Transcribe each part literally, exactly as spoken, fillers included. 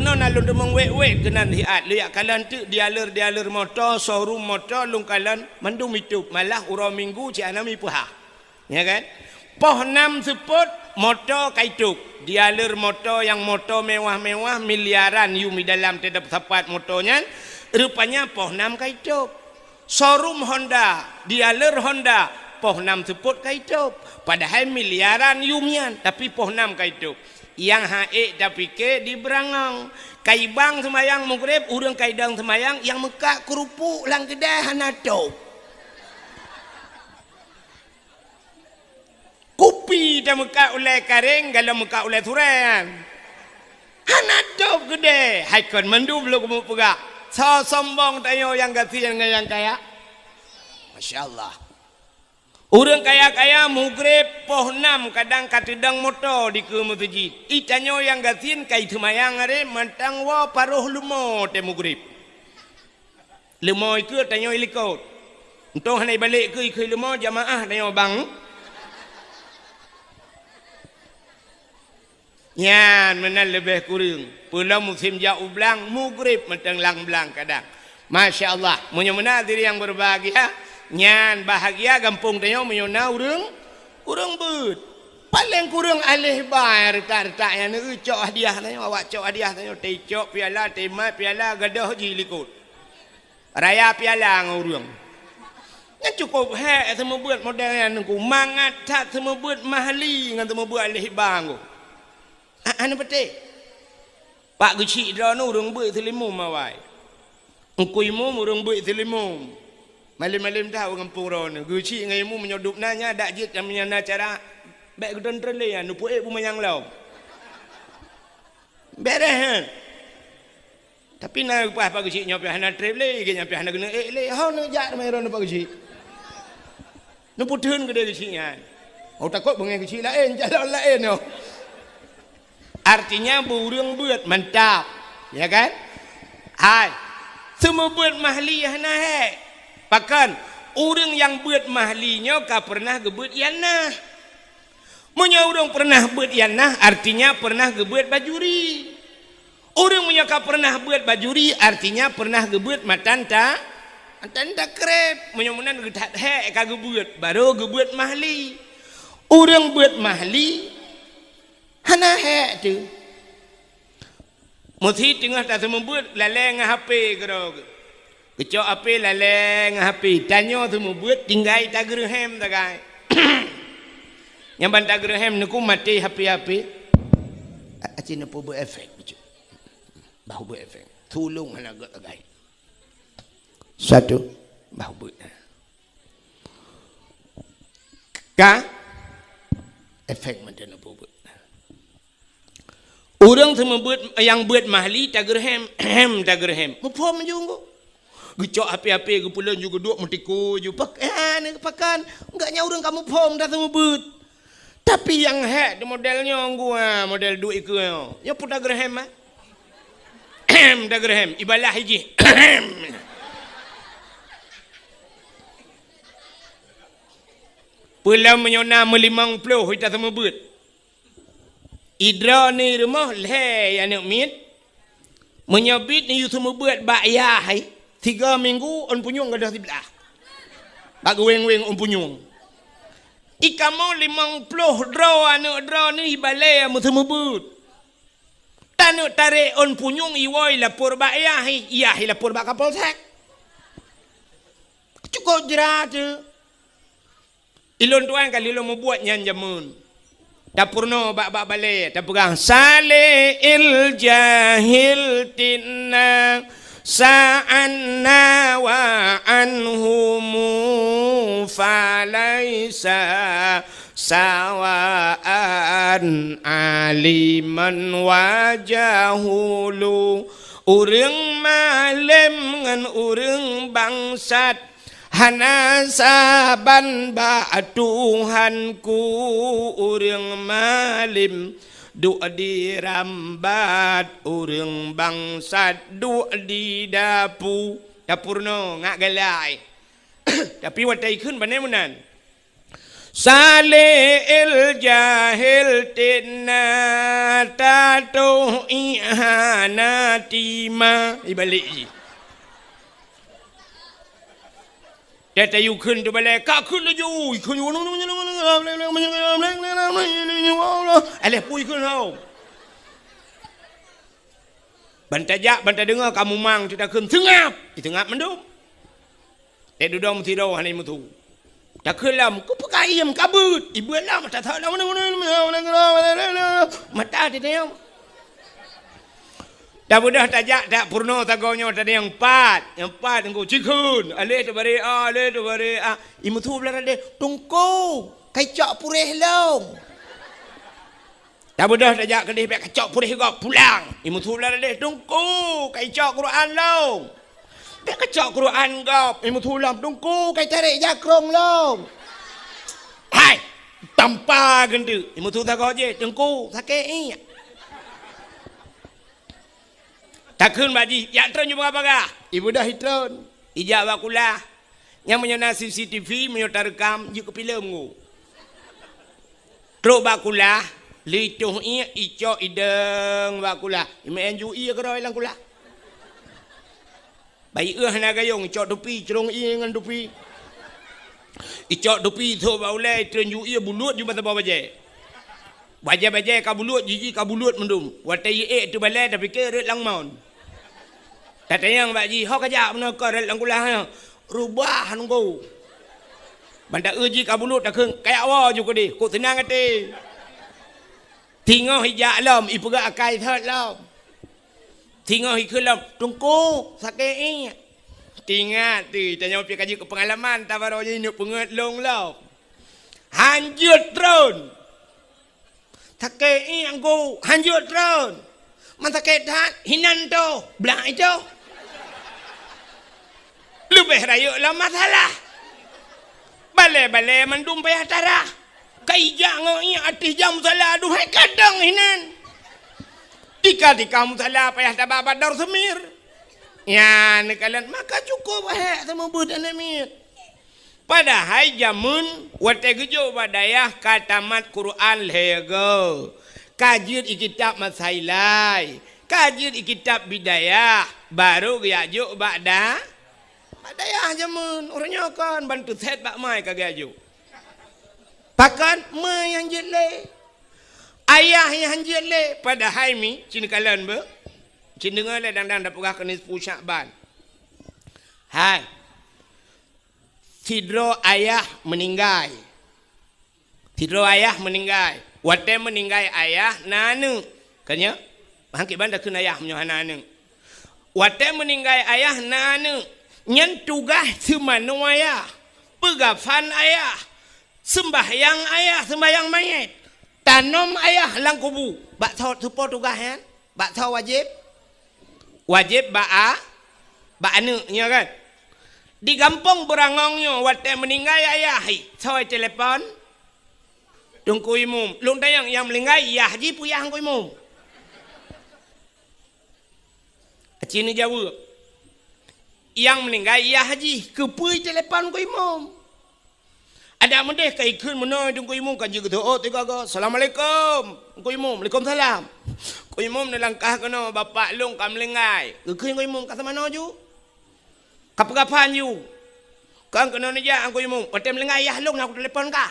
Nyoe na lôn teumeung wék-wék keunan siat, lôn jak kalon teuk dealer-dealer moto, showroom moto lôn kalon mandum itôb, malah uroe Minggu cit hana mipeuhah. Ya kan? Poh nam seupôt moto ka itôb. Dealer moto nyang moto mewah-mewah miliaran yum di dalam teutab sapat moto nyan, rupanya poh nam ka itôb. Showroom Honda, dealer Honda, poh nam seupôt ka itôb. Padahai miliaran yum nyan, tapi poh nam ka itôb. Nyang han ék tapike di beurangong. Ka ibang seumayang Maghrib, ureuëng ka idong seumayang, nyang meukat keurupuk lam keudè hana tôb. Kupi tameukat ulée karéng, galom meukat ulée surée nyan. Hana tôb keudè, hai kon mandum lôn keumeung peugah. Soe sombong tanyoe nyang gasien ngon nyang kaya? Masya Allah. Ureuëng kaya-kaya Maghrib poh nam kadang ka teudong moto dikeue meuseujid. I tanyoe nyang gasien ka iseumayang aré mantong woe paroh leumo tée Maghrib. Leumo ikeue tanyoe ilikot. Untông hana ibalek keue ikeue leumo jamaah tanyoe bang. Nyan meunan leubeh kureueng. Peulom musém jak u blang, Maghrib mantong lam blang kadang. Masya Allah, meunyoe meunan hadirin nyang berbahagia, nyan bahagia gampông tanyoe meunyoe na ureuëng, ureuëng beuet. Paleng kureueng aléh ba nyang reutak-reutak nyan, neueu cok hadiah tanyoe, awak cok hadiah tanyoe, teucok piala, teumat piala, gadôh jih likot. Raya piala ngon ureuëng. Nyan cukôp hék seumeubeuet model nyan Teungku. Mangat that seumeubeuet mahli ngon seumeubeuet aléh ba Teungku. A-, hana patéh. Pak Geuchik droeneuh ureuëng beuet seulimum awai. Teungku Imum ureuëng beuet seulimum. Malém-malém that u gampông droeneuh. Geuchik ngon Imum meunyoe dub na nyan dak jeuet nyang na acara. Bék geutreun-treun lé nyan, neupeuék beumanyang lom. Beres, he? Tapi na geupeugah Pak Geuchik nyoe pih hana treb lé, gét nyan pih hana keuneuk ék lé. Ho neujak teuma droeneuh Pak Geuchik. Neupeutheun keudéh Geuchik nyan. Oh, takot beungéh Geuchik laén, calon laén nyoe. Artinya, beu ureuëng beuet mantap. Ya kan? Hai. Seumeubeuet mahli hana hék. Pakon? Ureuëng nyang beuet mahli nyoe ka peureunah geubeuet ianah. Meunyoe ureuëng peureunah beuet ianah, artinya peureunah geubeuet bajuri. Ureuëng meunyoe ka peureunah beuet bajuri, artinya peureunah geubeuet matan ta-, matan takreb. Meunyoe meunan geuthat hék ka geubeuet, barô geubeuet mahli. Ureuëng beuet mahli, hana hék teuh. Meusi teungoh taseumeubeuet lalée ngon H P keudroe geuh. Geucok H P lalée ngon H P. Tanyoe seumeubeuet tinggai tageureuhem sagai. Nyang ban tageureuhem neuku maté H P-H P. A-, aci neupeubuet efek bacut. Bah buet efek. Tulông hana gét sagai. Satu. Bah buet. Ka efek mantong neupeubuet. Ureuëng seumeubeuet nyang beuet mahli tageureuhem, hem tageureuhem. Muphom ju ngon. Geucok H P-H P geupeulon ju geuduek meutikue ju. Pak, eh, ni pakon? Enggak nyan ureuëng ka muphom dah seumeubeuet. Tapi nyang hék di model nyoe gua, model duek ikeue nyoe. Nyoe pun tageureuhem, ah. Hem tageureuhem, ibalah ijih. Peulom meunyoe na meulimong ploh ita seumeubeuet. Idroe ni rumoh lhée aneuk miet. Meunyoe bit ni yue seumeubeuet bak yah hai, tiga minggu ôn punyueng gadôh siblah. Bak geuweng-weng ôn punyueng. Ikamoe limong ploh droe aneuk droe ni ibalée meuseumeubeuet. Taneuk tarek ôn punyueng iwoe ilapor bak yah hai, yah ilapor bak Kapolsek. Cukôp jra teuh. Ilôn tuan ka lheueh lôn mubuet nyan jameun. Tapeurunoe bak-bak balée, tapeugah, "Saleh il jahil tinna, sa'anna wa anhumu falaisa sawaan aliman wa jahulu." Ureuëng malem ngon ureuëng bangsat hana saban bak Tuhanku, ureuëng malem duek di rambat, ureuëng bangsat duek di dapu. Dapu runoe ngat galai. Tapi watée ikheun bane meunan. Saleh el jahel tena tatoh ihana tima. Ibalik ji. Tatayu kheun teubalai, ka kheun laju, kheun. Alah pui kheun hau. Ban tajak, ban tadeungoe ka mumang, teutakheun seungab, seungab mandum. Teududoe meusidroe hana meusu. Takheun lom, "Keupeue ka iem ka beuet?" Ibeuet lom, mata that lom. Mata teuteum. Tabeudôh tajak, tak peurunoe sagoe nyoe tadi nyang pat. Nyang pat teungku cikheun. Aleh teubari a, aleh teubari a. Imeusu blah radeh, "Teungku, kai cok puréh lôn." Tabeudôh tajak keudeh bèk kacok puréh gob pulang. Imeusu blah radeh, "Teungku, kai cok Quran lôn." Bèk kacok Quran gob, imeusu lom, "Teungku, kai tarek jakrong lôn." Hai, tampa geunteuk, imeusu sagoe jih, "Teungku, sakét iek." Takheun bak jih, "Jak tron ju bagah-bagah." Ibeudôh itron, ijak bak kulah. Nyang meunyoe na C C T V, meunyoe tareukam, jeuet keu filem ngu. Trok bak kulah, lheuh itoh iek, icok idong bak kulah. Imeu'en ju iek keudroe lam kulah. Bayeue hana gayong, icok tupi, crông iek ngon tupi. Icok tupi, sôk bak ulèe, itron ju iek, bulut ju bak saboh bajèe. Bajèe-bajèe ka bulut, jiji ka bulut mandum. Watèe iek teubalai, tapike rot lam mon. Tatanyong bak jih, "Ho kajak meunoe keu rot lam kulah nyoe?" "Reubah nunggu." Ban taeu jih ka bulut, takheun, "Kajak woe ju keudeh, kok seunang até." Singoh ijak lom, ipeugah akai thot lom. Singoh ikheun lom, "Teungku, sakét iek." Teuingat teuh, tanyoe pih ka jeuet keu peungalaman, tabaroe jih neuk peungeut lôn lom. Han jeuet tron. Sakét iek, Teungku, han jeuet tron. Man sakét that, hinan toh, blah itoh. Leubeh rayeuk lam masalah. Balèe-balèe mandum payah tarah. Ka ijak ngon iek ateueh jam musala, aduhai kadang hinan. Tika-tika musala payah taba bak dor seumir. Nyan neukalon, maka cukup hék seumeubeuet aneuk miet. Padahai jameun watèe geujok bak dayah ka tamat Quran lhèe goe. Ka jeuet i kitab Masailai, ka jeuet i kitab Bidayah, barô geujak jok bak da-, bak dayah jameun. Uroe nyoe kon ban teusét bak ma ka geujak jok. Pakon ma nyang jeuet lé? Ayah nyang jeuet lé? Padahai mi, ci neukalon beuh. Ci neudeungoe lé dang-dang tapeugah keu nisfu Syakban. Hai. Sidroe ayah meuninggai. Sidroe ayah meuninggai. Watèe meuninggai ayah na aneuk. Kan nyo? Meuhan kiban takheun ayah meunyoe hana aneuk. Watèe meuninggai ayah na aneuk. Nyan tugaih seumanoe ayah. Peugafan ayah. Seumbahyang ayah, seumbahyang manyét. Tanom ayah lam kubu. Bak soe tupo tugaih nyan? Bak soe wajéb? Wajéb bak a-, bak aneuk, nyo kan? Di gampông Beurangong nyoe watèe meuninggai ayah, hi, soe telepon? Teungku Imum. Lôn tanyong, nyang meuninggai yah jih peue yah Teungku Imum? Aci neujaweueb. Nyang meuninggai yah jih, keupeue telepon Teungku Imum? Adak meudeh ka ikheun meunoe Teungku Imum ka jeuet geuteuôt tiga-tiga. "Assalamualaikum." Teungku Imum, "Waalaikumsalam." Teungku Imum neulangkah keunoe, "Bapak lôn ka meulinggai." Geukheun Teungku Imum, "Ka seumanoe ju? Ka peugafan ju?" "Kon keunoe neujak Teungku Imum. Watèe meulinggai yah lôn, na kutelepon kah."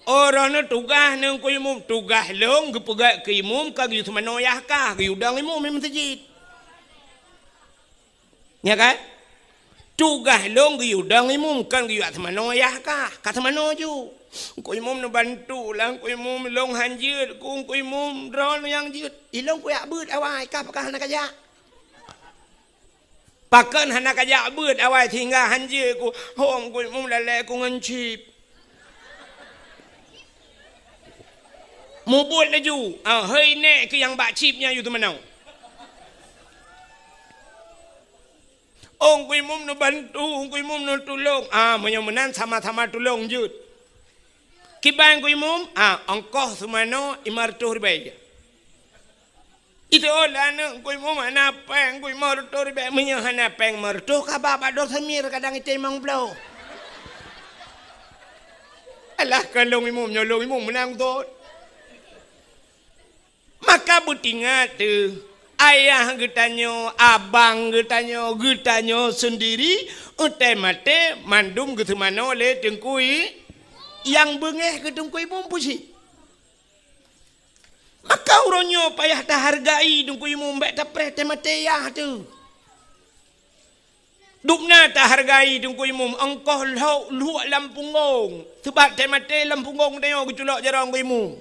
Oh, droeneuh tugaih Teungku Imum, tugaih lôn geupeugèt keu imum ka geuyue seumanoe yah kah, geuyue dong imum di meuseujid. Nya kan? Tugaih lôn geuyue dong imum, kon geuyue seumanoe yah kah, ka seumanoe ju. Teungku Imum neubantu lah, Teungku Imum, lôn han jeuet, ku Teungku Imum, droeneuh nyang jeuet. Ilôn kujak beuet awai, kah pakon hana kajak? Pakon hana kajak beuet awai sehingga han jeuet ku, hom ku meulalé ku ngon cip. Mubuet laju, ah, hei nèk keu nyang bak cip nyan yue teumanoe. Oh, Teungku Imum neubantu, Teungku Imum neutulông. Ah, meunyoe meunan sama-sama tulông jeuet. Kiban Teungku Imum, ah, ongkoh seumanoe lima reutôh ribèe. Itu lah aneuk kui mu mana pèng, kui meureutoh ribèk meunyoe hana pèng meureutoh ka ba bak doh seumir kadang itimong bloe. Alah ka lôn imum nyoe lôn imum meunang thon. Maka beutingat teuh, ayah geutanyoe, abang geutanyoe, geutanyoe seundiri, watèe maté mandum geuseumanoe lé teungku i-, nyang beungèh keu teungku imum pusi. Maka uroe nyoe payah tahargai teungku imum, bèk tapreh teumaté yah teuh. Dubna tahargai teungku imum, ongkoh lhok luwak lam punggong. Seubab teumaté lam punggong tanyoe geuculok jaroe teungku imum.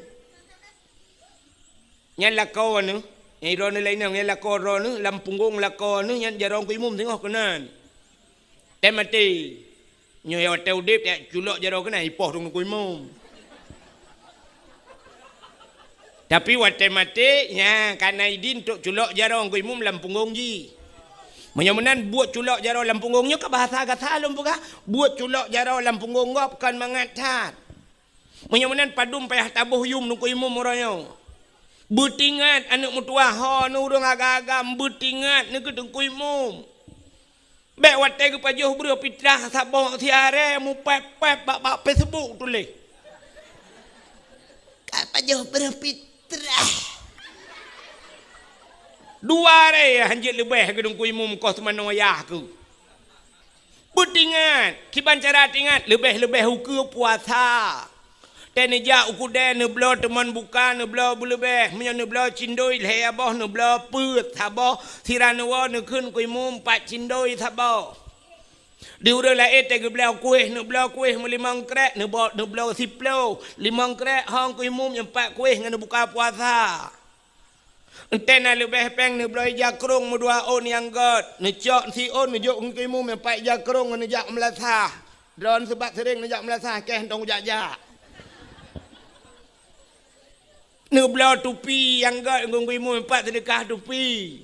Nyan lakoe neuh, nyang droeneuh laén nyan lakoe droeneuh, lam punggong lakoe neuh nyan jaroe teungku imum singoh keunan. Teumaté. Nyoe watèe udép, ya, culok jaroe keunan ipoh teungku imum. Tapi watèe maté, nya, ka na idin trok culok jaroe teungku imum lam punggong jih. Meunyoe meunan buet culok jaroe lam punggong nyoe ka bahasa gata lôn peugah, buet culok jaroe lam punggong gob kon mangat that. Meunyoe meunan padum payah taboh yum teungku imum uroe nyoe. Beutingat aneuk meutuwah ho neuh ureueng agam-agam, beutingat neukeu teungku imum. Bèk watèe geupajoh breuh pitrah saboh siaré mupèp-pèp bak, bak Facebook tuléh. Ka pajoh breuh pitrah. Dua aré hanjeuet leubèh keu teungku imum koh seumanoe yah keuh. Beutingat, kiban cara tingat, leubèh-leubèh ukeue puasa. Teuneujak u keudè neubloe teumon buka, neubloe beuleubèh, meunyoe neubloe cindoi lhèe boh, neubloe peuet saboh, sira neuwoe neukheun teungku imum pat cindoi saboh. Di ureueng laén teuh geubloe kuéh, neubloe kuéh meulimong krek, neubloe, neubloe siploh, limong krek ho teungku imum nyang pat kuéh ngon neubuka puasa. Entèe na leubèh pèng neubloe ija krông meudua ôn nyang gèt, neucok siôn neujok teungku imum nyang pat ija krông ngon neujak meulasah. Droeneuh seubab seuréng neujak meulasah, kèe hana jak-jak. Neubloe tupi nyang gèt teungku imum nyang pat seudeukah tupi.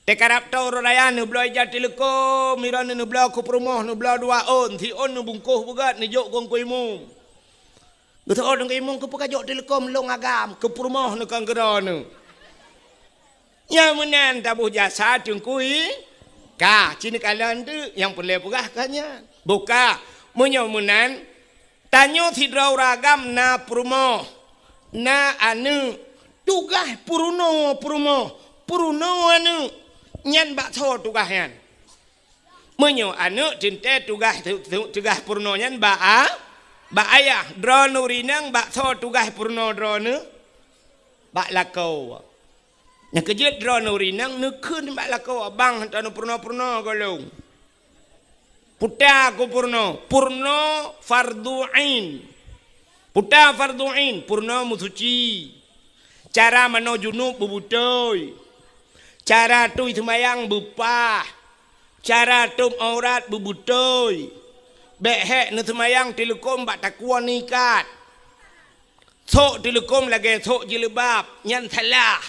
Teukarab toe uroe raya neubloe ija teuleukom, droeneuh neubloe keu peurumoh, neubloe dua ôn, siôn neubungkôh beugèt neujok teungku imum. Geuteuôt teungku imum keupeue kajok teuleukom lôn agam, keu peurumoh neukheun keu droeneuh. Nyang meunan taboh jasa teungku i-, ka, ci neukalon teuk nyang peureulèe peugah ka nyan. Boh ka, meunyoe meunan, tanyoe sidroe ureueng agam na peurumoh, na aneuk, tugaih peurunoe peurumoh, peurunoe aneuk, nyan bak soe tugaih nyan? Meunyoe aneuk teuntèe tugaih, tu-, tu-, tugaih peurunoe nyan bak a-, bak ayah, droeneuh ureueng inong bak soe tugaih peurunoe droeneuh? Bak lakoe. Nyang keujeuet droeneuh ureueng inong neukheun bak lakoe, "Bang, hantom neupeurunoe-peurunoe gohlom." Peue ta keu peurunoe, peurunoe fardhu ain. Peue ta fardhu ain, peurunoe meusuci. Cara manoe junub beubeutôi. Cara tui seumayang beupah. Cara tôb aurat beubeutôi. Bèk hèk neuseumayang teuleukom bak takue neuikat. Sôk teuleukom lagèe sôk jilbab, nyan salah.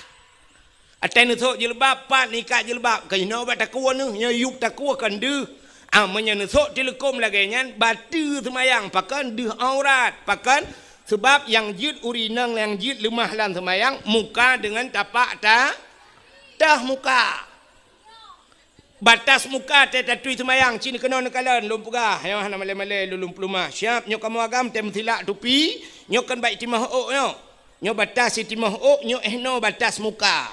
Watèe neusôk jilbab, pat neuikat jilbab, keunoe bak takue neuh, nyoe yup takue kon deuh. Ah, meunyoe neusôk teuleukom lagèe nyan, bateue seumayang, pakon deuh aurat, pakon? Seubab nyang jeuet ureueng inong nyang jeuet leumah lam seumayang, muka deungon tapak ta-, teuh muka. Batas muka teuh tatui seumayang, ci neukeunong neukalon lôn peugah, nyoe hana malèe-malèe lôn, lôn peuleumah. Siap, nyoe kamoe agam teuh meusilak tupi, nyoe kon bak itimoh ôk nyoe. Nyoe batas itimoh ôk, nyoe eh noe batas muka.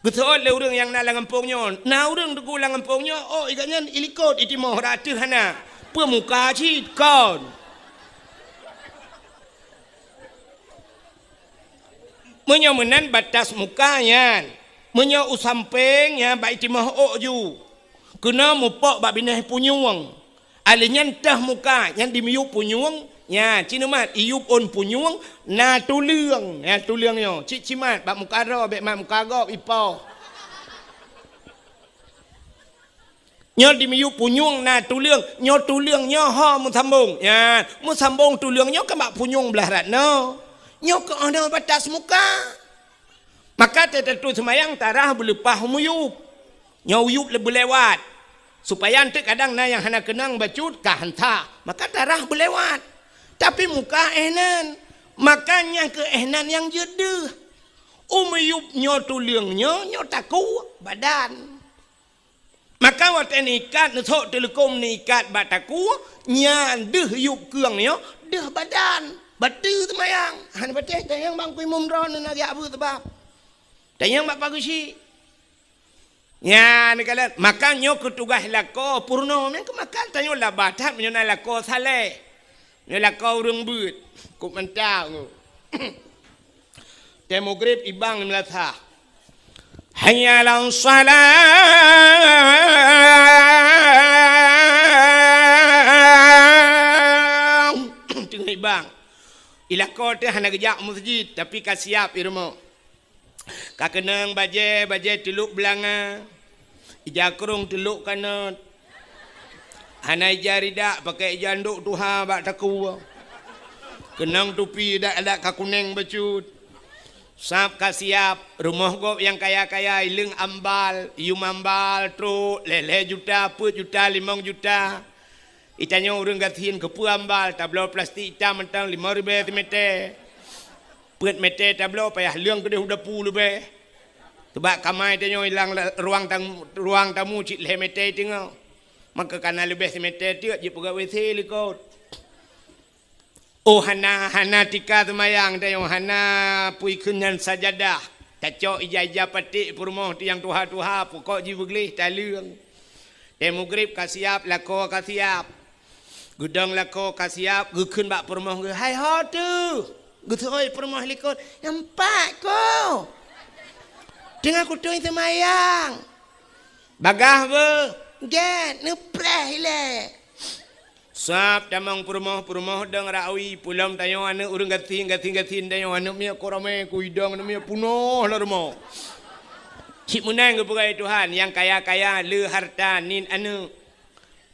Geuseuôt lé ureueng nyang na lam gampông nyoe. Na ureueng teungku lam gampông nyoe, ôk i gobnyan ilikot itimoh, rata hana. Peue muka cit kon. Meunyoe meunan batas muka nyan, meunyoe u sampéng nyan bak itimoh ôk ju, keunoe mupok bak binéh punyueng. Alèh nyan teuh muka, nyan dimiyup punyueng, nyan ci neumat iyup ôn punyueng, na tuleueng, na tuleueng nyoe, cit cimat bak muka droe, bèk mat muka gob ipoh. Nyoe dimiyup punyueng na tuleueng, nyoe tuleueng nyoe ho meusambong. Nyan, meusambong tuleueng nyoe keu bak punyueng blah rat nyoe. Nyoe keuh nyoe batas muka. Maka teutatui seumayang tarah beuleupah miyup. Nyoe uyup le-, beulewat. Supaya eunteuk kadang na nyang hana keunong bacut ka hanta. Maka tarah beulewat. Tapi muka eh nan. Maka nyang keu eh nan nyang jeuet deuh. Umeuyueb nyoe tuleueng nyoe, nyoe takue badan. Maka watée neuikat, neusok teuleukom neuikat bak takue, nyan deuh yueb keueng nyoe, deuh badan. Bateue seumayang. Hana patéh, tanyong bak Teungku Imum droeneuh na jak beuet sabab. Tanyong bak Pak Geuchik. Nyan neukalon, maka nyoe keu tugaih lakoe peurunoe, nyang keu makan tanyoe laba that meunyoe na lakoe saleh. Nyoe lakoe ureuëng beuet, kok mantap nyoe. Tée mugrib ibang di meulasah. Hayya 'alas shalah. Teungoh ibang. Ilakoe teuh hana geujak meuseujid, tapi ka siab i rumoh. Ka keunong bajée, bajée teulok beulanga, ija krong teulok kanot. Hana ija ridak, pakai ija ndok tuha bak takue. Keunong tupi adak-adak ka kuneng bacut. Sab ka siab, rumoh gob nyang kaya-kaya, ileueng ambal, yum ambal, trok, lhée-lhée juta, peuet juta, limong juta. Itanyoe ureuëng gasien keupeue ambal, tabloe plastik itam mantong limong ribée simeté. Peuet meté tabloe payah leueng keudeh u dapu leubeh. Teubak kamai tanyoe ilang la-, ruang tam-, ruang tamu cit lhée meté teungoh. Maka kana leubeh simeté teuk jipeugah W C likot. Oh, hana, hana tika seumayang tanyoe, hana pui kheun nyan sajadah. Tacok ija-ija paték peurumoh tu nyang tuha-tuha, pukok jibeugleh taleueng. Tée mugrib ka siab, lakoe ka siab. Geudong lakoe ka siab, geukheun bak peurumoh geuh, "Hai ho teuh!" Geuseuôt peurumoh likot, "Nampak ko! Teungoh kutui seumayang! Bagaih beuh! Gét, neupreh ilée!" Sab tamong peurumoh, peurumoh dong rawi, pulom tanyoe aneuëk ureuëng gasien, gasien-gasien tanyoe aneuëk miet ko ramé, ku idong aneuëk miet punoh lam rumoh. Cit meunan geupeugah lé Tuhan, nyang kaya-kaya le harta niet aneuëk.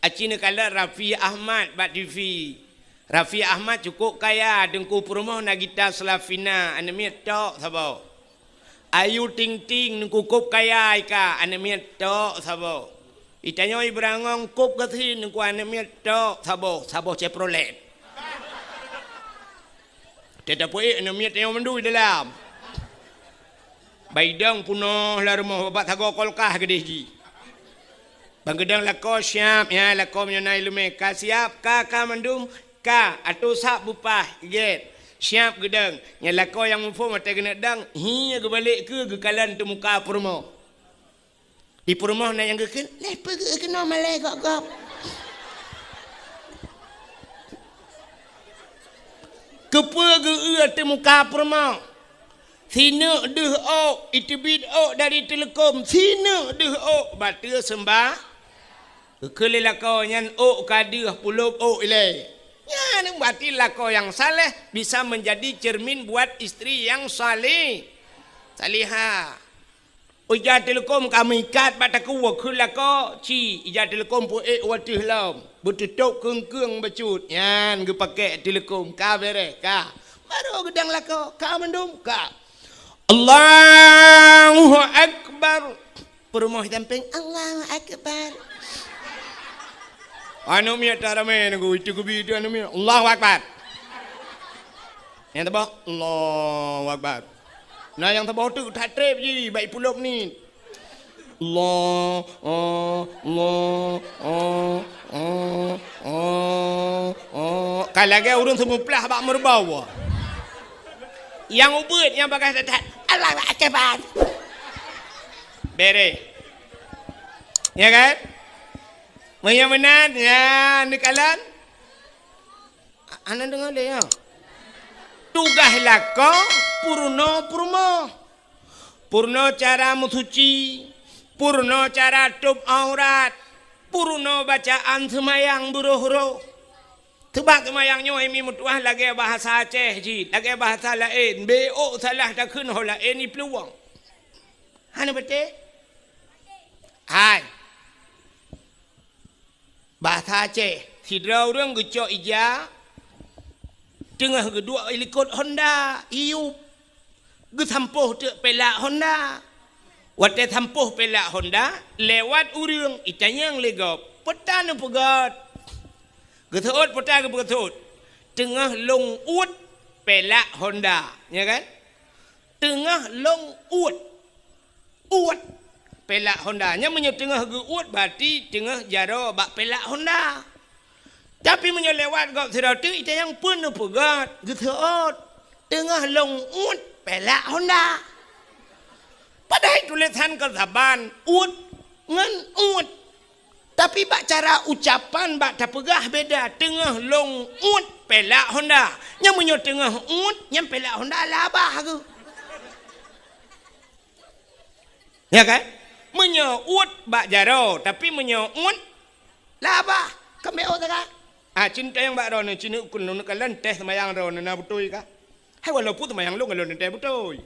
Aci neukalon Raffi Ahmad bak T V. Raffi Ahmad cukôp kaya, teungku peurumoh na gita Slavina, aneuëk miet tok saboh. Ayu Ting Ting, teungku kôb kaya ika, aneuëk miet tok saboh. Itanyoe Ibrangong kôb gasien, teungku aneuëk miet tok saboh, saboh Chevrolet. Teuh tapeuék aneuëk miet tanyoe mandum dalam. Baidong punoh lam rumoh, bak sagoe kulkas keudeh jih. Ban geudong lakoe siab, ya, lakoe meunyoe na iéleumé ka siab, ka, ka mandum, ka, atô sab bupah, gét. Siab geudong, nyan lakoe nyang muphom watée geuneuk dong, hi geubalek keu geukalon teumuka peurumoh. Di peurumoh na nyang geukheun, "Lé peugeuh keunoe malée gob-gob." Keupeue geu-eu teumuka peurumoh? Sineuk deuh ôk, iteubiet ôk dari teuleukom, sineuk deuh ôk, bateue seumbah. Geukheun lé lakoe nyan ôk ka deuh, pulop ôk ilée. Nyan berarti lakoe nyang saleh bisa menjadi cermin buat istri yang saleh, salihah. Ija teuleukom ka meuikat bak takue, kheun lakoe, ci, ija teuleukom peuék u ateueh lom, beuteutôb keung-keung bacut, nyan geupakék teuleukom, ka beréh, ka. Barô geudong lakoe, ka mandum, ka. Allahu Akbar. Peurumoh sampéng, Allahu Akbar. Aneuëk miet taramé nunggu, itu geubi itu aneuëk miet, Allahu Akbar. Nyang saboh, Allahu Akbar. Na nyang saboh teuk that treb jih, bak ipulop niet. Allah, ah, Allah, ah, ah, ah, ah. Ka lagée ureuëng seumuplah bak meureubau. Nyang ubeuet, nyang bagaih that-that, Allahu Akbar. Beréh. Ya kan? Meunyoe meunan, ya, neukalon. Hana deungoe lé, ya. Tugaih lakoe peurunoe peurumoh. Peurunoe cara meusuci, peurunoe cara tôb aurat, peurunoe bacaan seumayang beuroh-roh. Teubak seumayang nyoe mi meutuah lagée bahasa Aceh jih, lagée bahasa laén, bék ôk salah takheun ho laén iplueng. Hana beutôi? Hai. Bahasa Aceh, sidroe ureuëng geucok ija, teungoh geuduek likot honda, iyup, geusampôh teuk pelak honda. Watée sampôh pelak honda, lewat ureuëng, itanyong lé gob, "Peue ta neupeugét?" Geuseuôt peue ta geupeugét? "Teungoh lôn uet pelak honda," ya kan? teungoh lôn uet. Uet. Pelak honda. Nyan meunyoe teungoh geu-uet, berarti teungoh jaroe bak pelak honda. Tapi meunyoe lewat gob sidroe teuk, itanyong peue neupeugah, geuseuôt. Teungoh lôn uet pelak honda. Padahai tulésan kon saban, uet ngon uet. Tapi bak cara ucapan, bak tapeugah beda. Teungoh lôn uet pelak honda. Nyan meunyoe teungoh uet, nyan pelak honda labah geuh. Ya kan? Meunyoe uet bak jaroe, tapi meunyoe uet labah, keumbéh uet ka. Ah, cit tanyong bak droeneuh, cit neukheun lôn kalon teuh seumayang droeneuh na beutôi ka. Hai walaupun seumayang lôn, lôn teuh beutôi.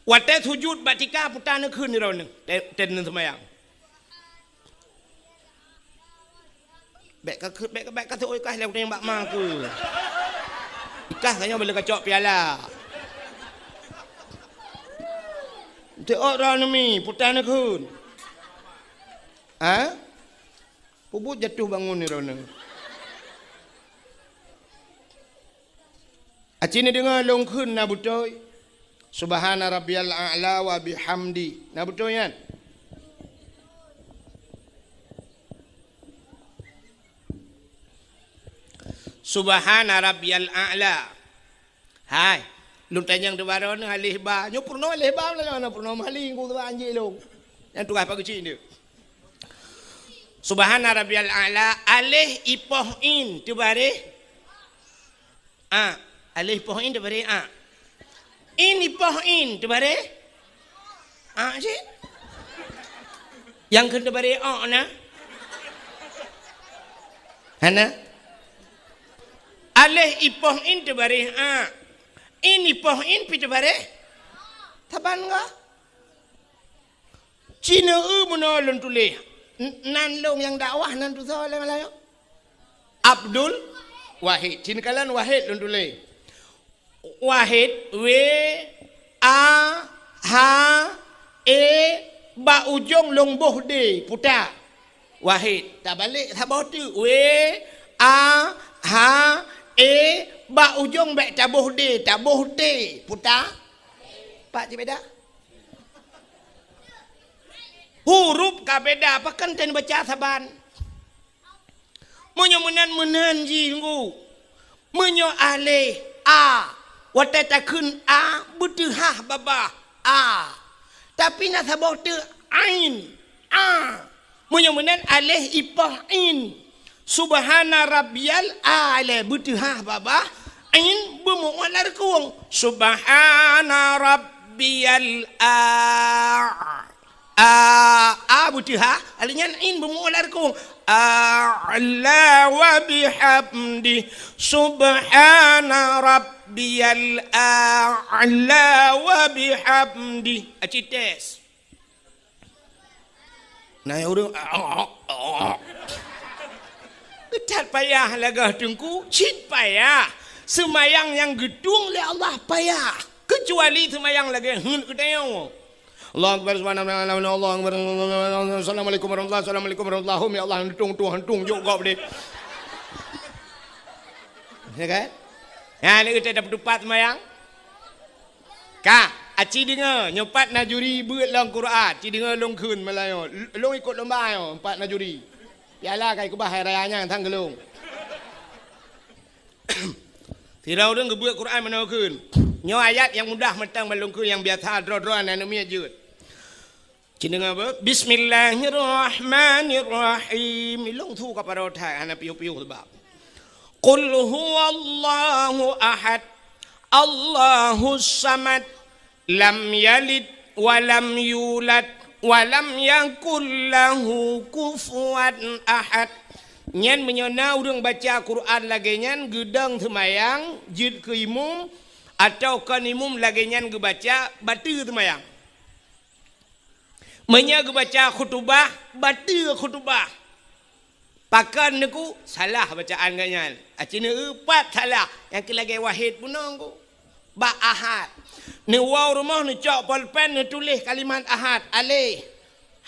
Watèe sujut bak tika puta neukheun droeneuh, teuh, teuh seumayang. Bèk ka, bèk ka, bèk ka seuôt ikah lé ureueng bak ma ku. Ikah tanyoe bèk lé kacok piala. Teuôt droeneuh mi, puta neukheun. Ha? Peubuet jatuh bangun ni droeneuh. Aci neudeungoe lôn kheun na beutôi. Subhana rabbiyal a'la wa bihamdi. Na beutôi nyan? Subhana rabbiyal a'la. Hai, lôn tanyong teubarô ni alif ba. Nyoe peurunoe alif ba, nyoe peurunoe meuhali, ku teuba anjing lôn. Nyang tugaih pageucik ni. Subhana rabbiyal a'la, alif ipoh in teubareh. A, alif poh in teubareh a. In ipoh in teubareh a cit. Nyang kheun teubareh o na? Hana? Alif ipoh in teubareh a. In ipoh in pi teubareh? Saban ka? Cina eu meunoe lôn tuléh. N-, nan lôn nyang dakwah nan tusoe lé Malayu. Abdul Wahid. Cina kalon Wahid lôn tuléh. Wahid, W, A, H, E, bak ujong lôn boh D, puta. Wahid. Tabalek saboh teuk. W, A, H, E, bak ujong bèk taboh D, taboh T, puta. Pat jibeda? Huruf ka beda, pakon teubaca saban. Meunyoe meunan, meunan jih, Teungku. Meunyoe aleh, a, watèe takheun a, beuteuhah babah, a. Tapi na saboh teuk ain, a. Meunyoe meunan aleh ipoh in. Subhana rabbiyal a'la, beuteuhah babah, in beumeu'uet lam reukong. Subhana rabbiyal a-, a, a beuteuhah, aleh nyan in beumeu'uet lam reukong. A'la wa bihamdi, subhana rabbiyal a'la wa bihamdi. Aci tes. Na ureueng, that payah lagèe Teungku, cit payah. Seumayang nyang geutueng lé Allah payah. Keucuali seumayang lagèe heuet geutanyoe. Allahu Akbar, subhanallah, Allahu Akbar, Allahu Akbar, assalamualaikum warahmatullahi, assalamualaikum warahmatullahi, ya Allah, hantung, hantung, hantung, jok gob deh. Ya kan? Ya, ni kita dapat tupat seumayang. Ka, aci deungoe, nyoe pat na juri beuet lam Quran, ci deungoe lôn kheun meulayeue. Lôn ikot lomba nyoe, pat na juri. Piala ka ikeubah hai raya nyan sang keu lôn. Sidroe ureueng geubeuet Quran meunoe kheun. Nyoe ayat nyang mudah mantong ban lôn kheun, nyang biasa droe-droe aneuk miet jeuet. Ci deungoe beuh. Bismillahirrahmanirrahim. Ilong su ka paro that hana piôh-piôh sebab. Qul huwallahu ahad. Allahus samad. Lam yalid wa lam yulad wa lam yakul lahu kufuwan ahad. Nyan meunyoe na ureueng baca Quran lagèe nyan geudong seumayang jeuet keu imum, atawa kon imum lagèe nyan geubaca, bateue seumayang. Meunyoe geubaca khutubah, bateue khutubah. Pakon neuku salah bacaan geuh nyan. Aci neueu pat salah, nyang keu lagèe Wahid bunoe ku. Bak Ahad. Neuwoe rumoh neucok polpen neutuléh kalimat Ahad, aleh.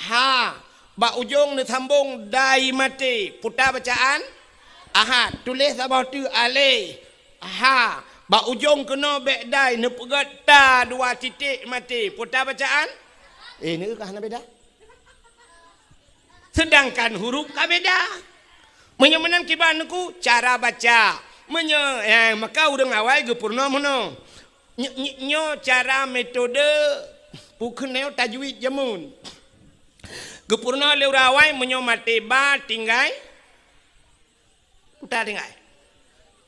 Ha. Bak ujong neusambong dai maté. Puta bacaan Ahad. Tuléh saboh teuk aleh. Ha. Bak ujong keunoe bèk dai neupeugèt ta dua titik maté. Peue ta bacaan? Eh, neu ka hana beda. Seudangkan huruf ka beda. Meunyoe meunan kiban neuku cara baca. Meunyoe, eh, maka ureueng awai geupeurunoe meunoe. Ny-, ny-, nyoe cara metode pukeuneue tajwid jameun. Geupeurunoe lé ureueng awai meunyoe maté ba tinggai Uta tinggai.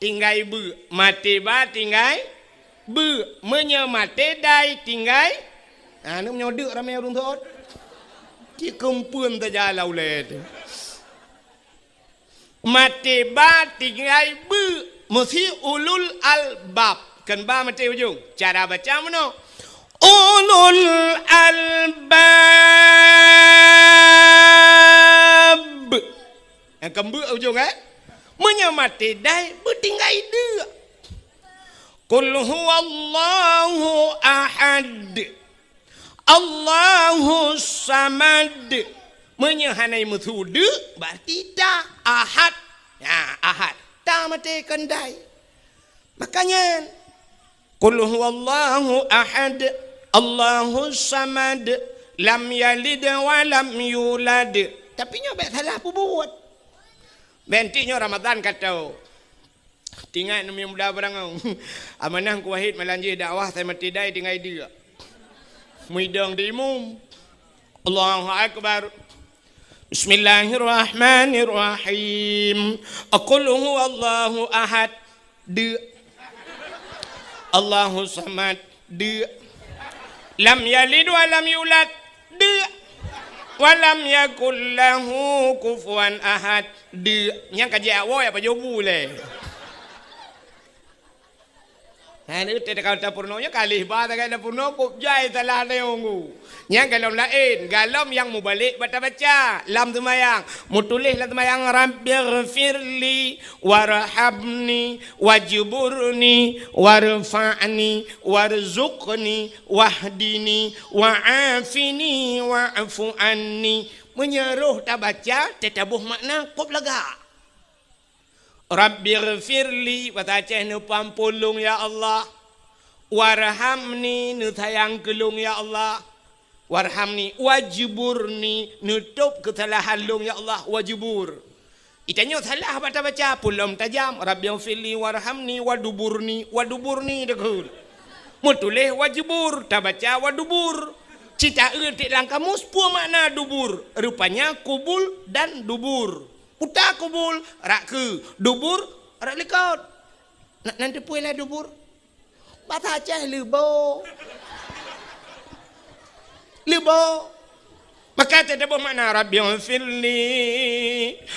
Tinggai beu. Maté ba tinggai beu. Meunyoe maté dai tinggai. Ha, ni meunyoe deuk ramé ureueng thot. Cit keumpeuen saja lam ulèe teuh. Maté ba tinggai beu. Meusi ulul albab. Kan ba maté ujong. Cara baca meunoe. Ulul albab. Nyang keumbeuek ujong, eh? Meunyoe maté dai, beutinggai deuk. Qul huwallahu ahad. Allahus samad. Meunyoe hana meusu deuk, berarti ta ahad. Ya, ahad. Ta maté kon dai. Makanya, Qul huwallahu ahad, Allahus samad, lam yalid wa lam yulad. Tapi nyoe bèk salah peubuet. Bèk enteuk nyoe Ramadan ka tho. Teuingat neumi muda beurangau. Amanah Teungku Wahid malam jih dakwah, sai maté dai tinggai deuk. Meudong di imum. Allahu Akbar. Bismillahirrahmanirrahim. Qul huwallahu ahad. Deuk. Allahus samad. Deuk. Lam yalid wa lam yulad. Deuk. Wa lam yakul lahu kufuwan ahad. Deuk. Nyang ka jeuet awai apa jobu lé. Nah, ni teuka tapeurunoe nyoe kalih ba tagai tapeurunoe kok jai salah neunggu. Nyang golom laén, golom nyang mubalek bak tabaca lam seumayang. Mutuléh lam seumayang, "Rabbighfirli warhamni wajburni warfa'ni warzuqni wahdini wa'afini wa'fu anni." Meunyoe roh tabaca, teutabôh makna kop lagak. Rabbighfirli, bahasa Aceh, neupeuampôn lôn, ya Allah. Warhamni, neusayang keu lôn, ya Allah. Warhamni, wajburni, neutôb keusalahan lôn, ya Allah, wajbur. Geutanyoe salah bak tabaca, peue lom tajam, Rabbighfirli warhamni waduburni, waduburni dikheun. Meutuléh wajbur, tabaca wadubur. Cit taeu tiek lam kamus, peue makna dubur? Rupanya kubul dan dubur. Uta kubul, rak keue, dubur, rak likot. Na, nan teupeue lah dubur? Bahasa Aceh leubo. Leubo. Maka teutabôh makna, "Rabbighfirli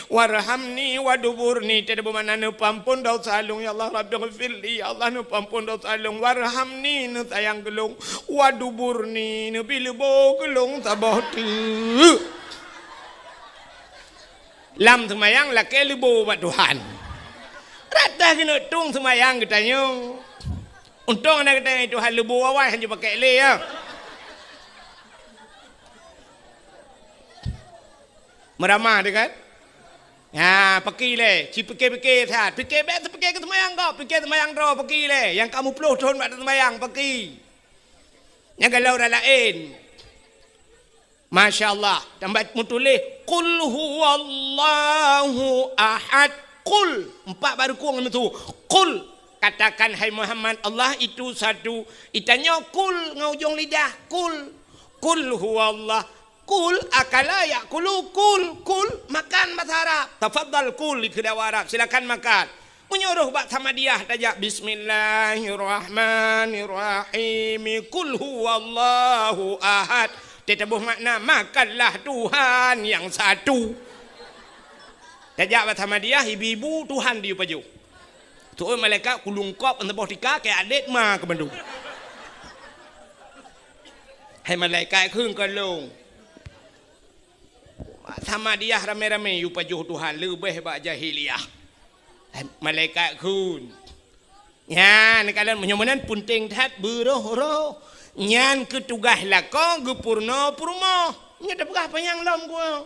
warhamni waduburni." Teutabôh makna, "Neupeuampôn desya lôn, ya Allah, Rabbighfirli, ya Allah, neupeuampôn desya lôn, warhamni, neusayang keu lôn, waduburni, neubi leubo keu lôn saboh teuk." Lam seumayang lakée leubo bak Tuhan. Rata keuneuk tueng seumayang geutanyoe. Untông na geutanyoe Tuhan leubo awai hana jipakék lé, ya. Meuramah teuh kan? Ha, paki lé, ci pike-pike that. Pike bèk teupike keu seumayang gob, pike seumayang droe paki lé. Nyang ka muplôh thon bak teuseumayang paki. Nyang galak ureueng laén. Masya Allah, tambah meutuléh, "Qul huwallahu ahad." Qul, empat baru kong itu. "Qul," katakan, "Hai Muhammad, Allah itu satu." Geutanyoe qul ngon ujong lidah, qul. "Qul huwallah." Qul akala ya'kulu, qul, qul, makan bahasa Arab. Tafadhal qul, dikheun Arab, silakan makan. Meunyoe roh bak Samadiyah tajak, "Bismillahirrahmanirrahim. Qul huwallahu ahad." Teutabôh makna, "Makanlah Tuhan yang satu." Tajak bak Samadiyah, ibu-ibu Tuhan di pajoh. Tu'oh malaikat kulungkop saboh tika keu adét ma keu bandum. Hai malaikat kheun keu lôn. Samadiyah ramé-ramé yue pajoh Tuhan leubeh bak jahiliyah. Malaikat kheun. Nyan, kalon meunyoe meunan peunteng that beuroh-roh. Nyan keuh tugaih lakoe geupeurunoe peurumoh. Nyoe tapeugah panyang lom geuh.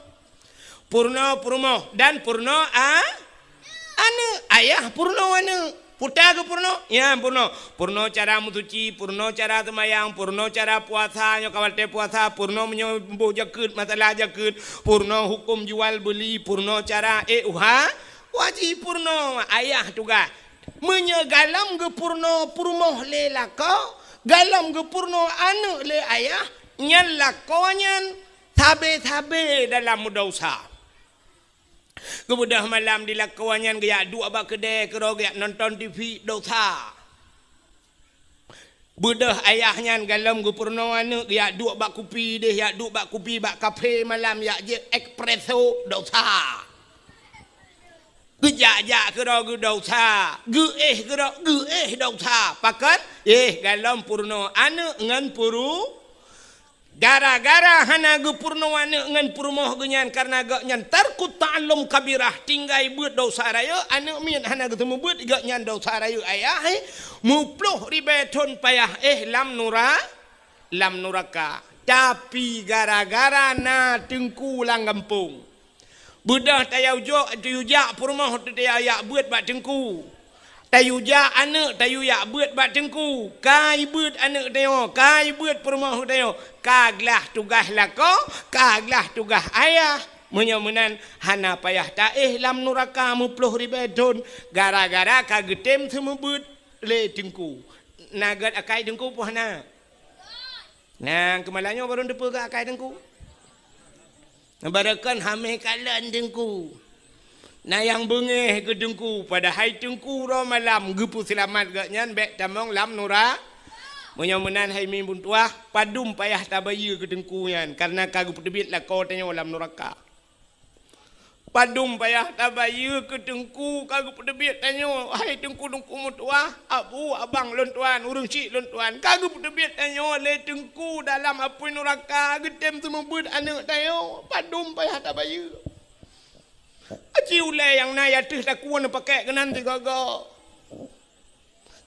Peurunoe peurumoh dan peurunoe a-, aneuk. Ayah peurunoe aneuk. Uta geupeurunoe? Ya, peurunoe. Peurunoe cara meusuci, peurunoe cara seumayang, peurunoe cara puasa, nyoe ka watée puasa, peurunoe meunyoe boh jakeuet, masalah jakeuet, peurunoe huköm jual beuli, peurunoe cara ék uha, wajéb peurunoe ayah tugaih. Meunyoe galom geupeurunoe peurumoh lé lakoe, galom geupeurunoe aneuëk lé ayah, nyan lakoe nyan sabe-sabe dalam meudesya. Geubeudôh malam di lakoe nyan geujak duek bak keudè keudroe geujak nonton T V, desya. Beudôh ayah nyan galom geupeurunoe aneuëk geujak duek bak kupi deh, jak duek bak kupi bak kafe malam, jak jép espresso, desya. Geujak-jak keudroe geudesya, geuéh keudroe geuéh desya. Pakon? Éh, galom peurunoe aneuëk ngon peuru Gara-gara hana geupeurunoe aneuëk ngon peurumoh geuh nyan, kareuna gobnyan tarkut ta'allum kabirah, tinggai beuet desya rayeuk, aneuëk miet hana geuseumeubeuet, gobnyan desya rayeuk ayah, eh, meuploh ribée thon payah éh lam nura-, lam nuraka. Tapi gara-gara na teungku lam gampông. Beudôh tayue jok, tayue jak peurumoh teuh tayue jak beuet bak teungku. Tayue jak aneuëk tayue jak beuet bak teungku. Ka jibeuet aneuëk tanyoe, ka jibeuet peurumoh tanyoe. Ka glah tugaih lakoe, ka glah tugaih ayah. Meunyoe meunan hana payah taéh lam nuraka meuploh ribée thon gara-gara ka geutem seumeubeuet lé teungku. Na gét akai teungku peue hana? Nah, keumalam nyoe barô teupeugah akai teungku. Barokon hamé kalon teungku. Na nyang beungéh keu teungku, padahai teungku uroe malam geupeuseulamat gobnyan bék tamong lam nura-. Meunyoe meunan hai mi bun tuah, padum payah tabayeue keu teungku nyan, kareuna ka geupeuteubiet lakoe tanyoe lam nuraka. Padum payah tabayeue keu teungku ka geupeuteubiet tanyoe, hai teungku-teungku meutuah, abu, abang lôn tuan, ureuëng chik lôn tuan, ka geupeuteubiet tanyoe lé teungku dalam apui nuraka geutem seumeubeuet aneuëk tanyoe. Padum payah tabayeue. Aci ulée nyang na ateueh takue neupakèk keunan sigoe-goe.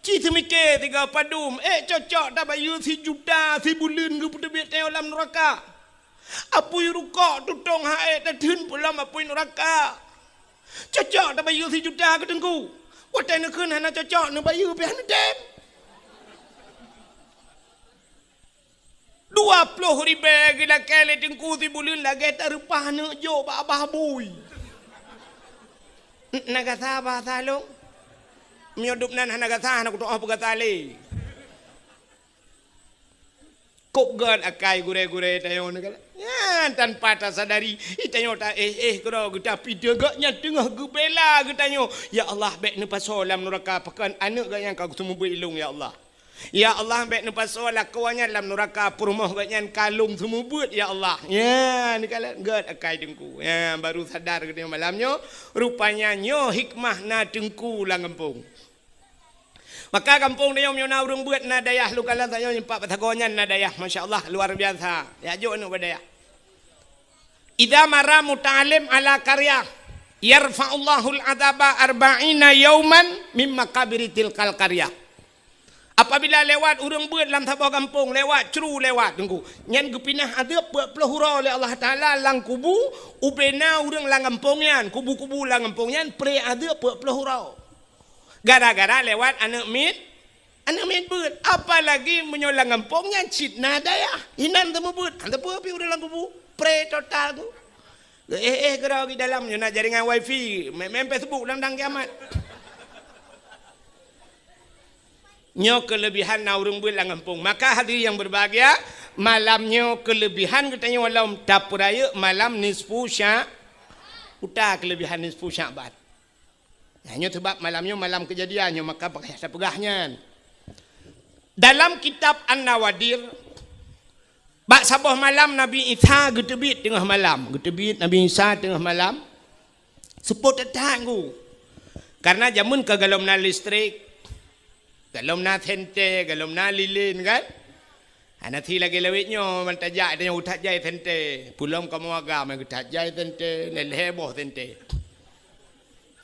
Ci seumiké sigoe padum, ék cocok tabayeue sijuta sibuleuen geupeuteubiet tanyoe lam nuraka. Apui rukok tutong ha-, ék tatheun peue lom apui nuraka. Cocok tabayeue sijuta keu teungku. Watée neukheun hana cocok neubayeue pih hana tem. Dua ploh ribée geulakée lé teungku sibuleuen lagée tareupah aneuëk jok bak abah bui. N-, na gasa bahasa lôn? Meunyoe dubnan hana gasa, hana kutu'oh peugasa lé. Kok gét akai gurée-gurée tanyoe neukalon. Nyan tanpa tasadari, tanyoe taéh-éh keudroe geuta pih gobnyan teungoh geubela geutanyoe. Ya Allah, bék neupasoe lam nuraka pakon aneuëk gobnyan ka geuseumeubeuet ilong, ya Allah. Ya Allah, bék neupasoe lakoe nyan lam nuraka, peurumoh gobnyan ka lôn seumeubeuet, ya Allah. Nyan, neukalon gét akai teungku. Nyan, baru sadar geutanyoe malam nyoe, rupanya nyoe hikmah na teungku lam gampông. Maka gampông tanyoe meunyoe na ureuëng beuet na dayah, lôn kalon tanyoe nyoe pat batagoe nyan na dayah, masya Allah, luar biasa. Jak jok aneuëk bak dayah. Idza marra muta'allim ala qaryah, yarfa'ullahul adzaba arba'ina yauman min maqabiri tilkal qaryah. Apabila lewat ureuëng beuet lam saboh gampông, lewat cru lewat teungku, nyan geupinah azeub peuet ploh uroe lé Allah Taala lam kubu, ubena ureuëng lam gampông nyan, kubu-kubu lam gampông nyan, pré azeub peuet ploh uroe. Gara-gara lewat aneuëk miet, aneuëk miet beuet. Apalagi meunyoe lam gampông nyan cit na dayah, inan teumeubeut, hana peue pih ureuëng lam kubu, pré total tu. Éh-éh keudroe di dalam nyoe na jaringan wifi, main-main Facebook dang-dang kiamat. Nyoe keulebihan na ureuëng beuet lam gampông. Maka hadirin yang berbahagia, malam nyoe keulebihan geutanyoe lom tapeurayeuk malam nisfu Sya-, uta keulebihan nisfu Sya'ban. Nah, nyoe sebab malam nyoe malam keujadian nyoe, maka pakon tapeugah nyan. Dalam kitab An-Nawadir, bak saboh malam Nabi Isa geuteubiet teungoh malam. Geuteubiet Nabi Isa teungoh malam. Seupôt that-that ku. Karena jameun ka galom na listrik, galom na senter, galom na lilin kan. Hana si lagée lawét nyoe, ban tajak tanyoe geutat jai senter. Peue lom kamoe agam geutat jai senter, lhée-lhée boh senter.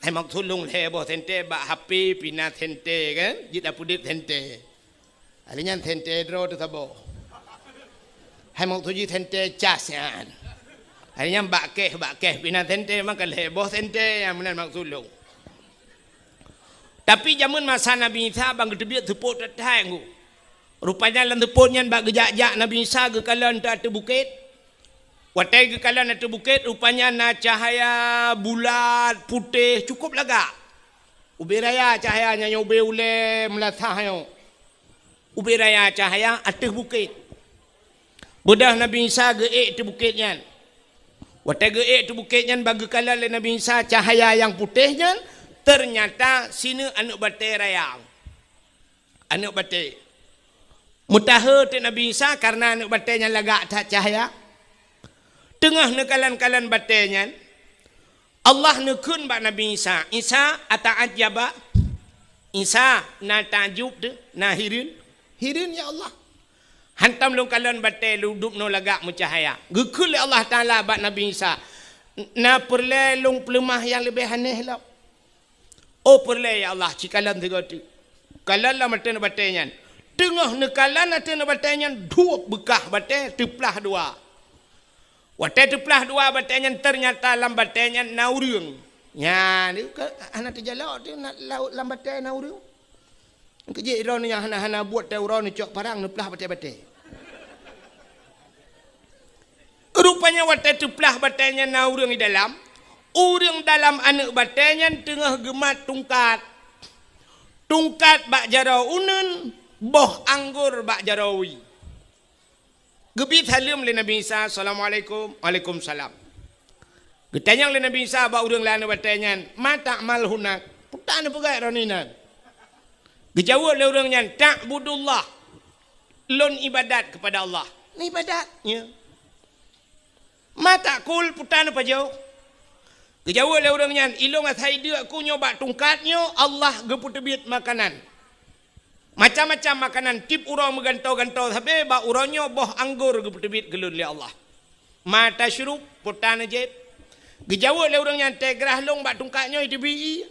Hai maksud lôn lhée boh senter bak H P pih na senter kan, jeuet tapeudeuet senter. Hari nyan senter droe teuh saboh. Hai maksud jih senter cas nyan. Hari nyan bak keh, bak keh pih na senter, maka lhée boh senter nyang meunan maksud lôn. Tapi jameun masa Nabi Isa ban geuteubiet seupôt that-that ngon. Rupanya lam seupôt nyan bak geujak-jak Nabi Isa geukalon ateueh bukét. Watée geukalon ateueh bukét, rupanya na cahya bulat, putéh, cukup lagak. Ubé raya cahya nyan, ubé ulée meulasah nyoe. Ubé raya cahya ateueh bukét. Beudôh Nabi Isa geuék ateueh bukét nyan. Watée geuék ateueh bukét nyan, ban geukalon lé Nabi Isa cahya nyang putéh nyan, teunyata sineuk aneuëk batée raya. Aneuëk batée. Meutahe teuk Nabi Isa kareuna aneuëk batée nyan lagak that cahya. Teungoh neukalon-kalon batée nyan, Allah neukheun bak Nabi Isa, "Isa, ata'ajjaba?" "Isa, na takjub teuh, na hireuen?" "Hireuen, ya Allah." "Hantom lôn kalon batée lôn dubnoe lagak meucahya." Geukheun lé Allah Taala bak Nabi Isa, "Na peureulée lôn peuleumah nyang leubeh aneh lom?" "Oh, peureulée, ya Allah, ci kalon sigoe teuk." Kalon lom ateueh batée nyan. Teungoh neukalon ateueh batée nyan, duek beukah batée teuplah dua. Watée teuplah dua batée nyan, teunyata lam batée nyan na ureuëng. Nyan, ka hana teujalok teuh, na, lam batée na ureuëng. Keujeuet droeneuh nyang hana-hana buet teuh, uroe neucok parang neuplah batée-batée. Rupanya watée teuplah batée nyan na ureuëng di dalam, ureuëng dalam aneuëk batée nyan teungoh geumat tungkat. Tungkat bak jaroe uneuen, boh anggor bak jaroe wie. Geubi saleuem lé Nabi Isa, "Assalamualaikum." "Waalaikumsalam." Geutanyong lé Nabi Isa bak ureuëng lam aneuëk batée nyan, "Ma ta'mal hunak?" "Peue tan neupeugét droeneuh inan?" Geujaweueb lé ureuëng nyan, "Ta'budullah." "Lôn ibadat keupada Allah." "Neuibadat?" "Ya." "Ma ta'kul?" "Peue tan neupajoh?" Geujaweueb lé ureuëng nyan, "Ilôn asai deuk ku nyoe bak tungkat nyoe, Allah geupeuteubiet makanan. Macam-macam makanan, tieb uroe meugantoe-gantoe sabe, bak uroe nyoe boh anggor geupeuteubiet keu lôn lé Allah." "Ma tasyrub?" "Peue tan neujieb?" Geujaweueb lé ureuëng nyan, "Teugrah lôn bak tungkat nyoe iteubiet ie."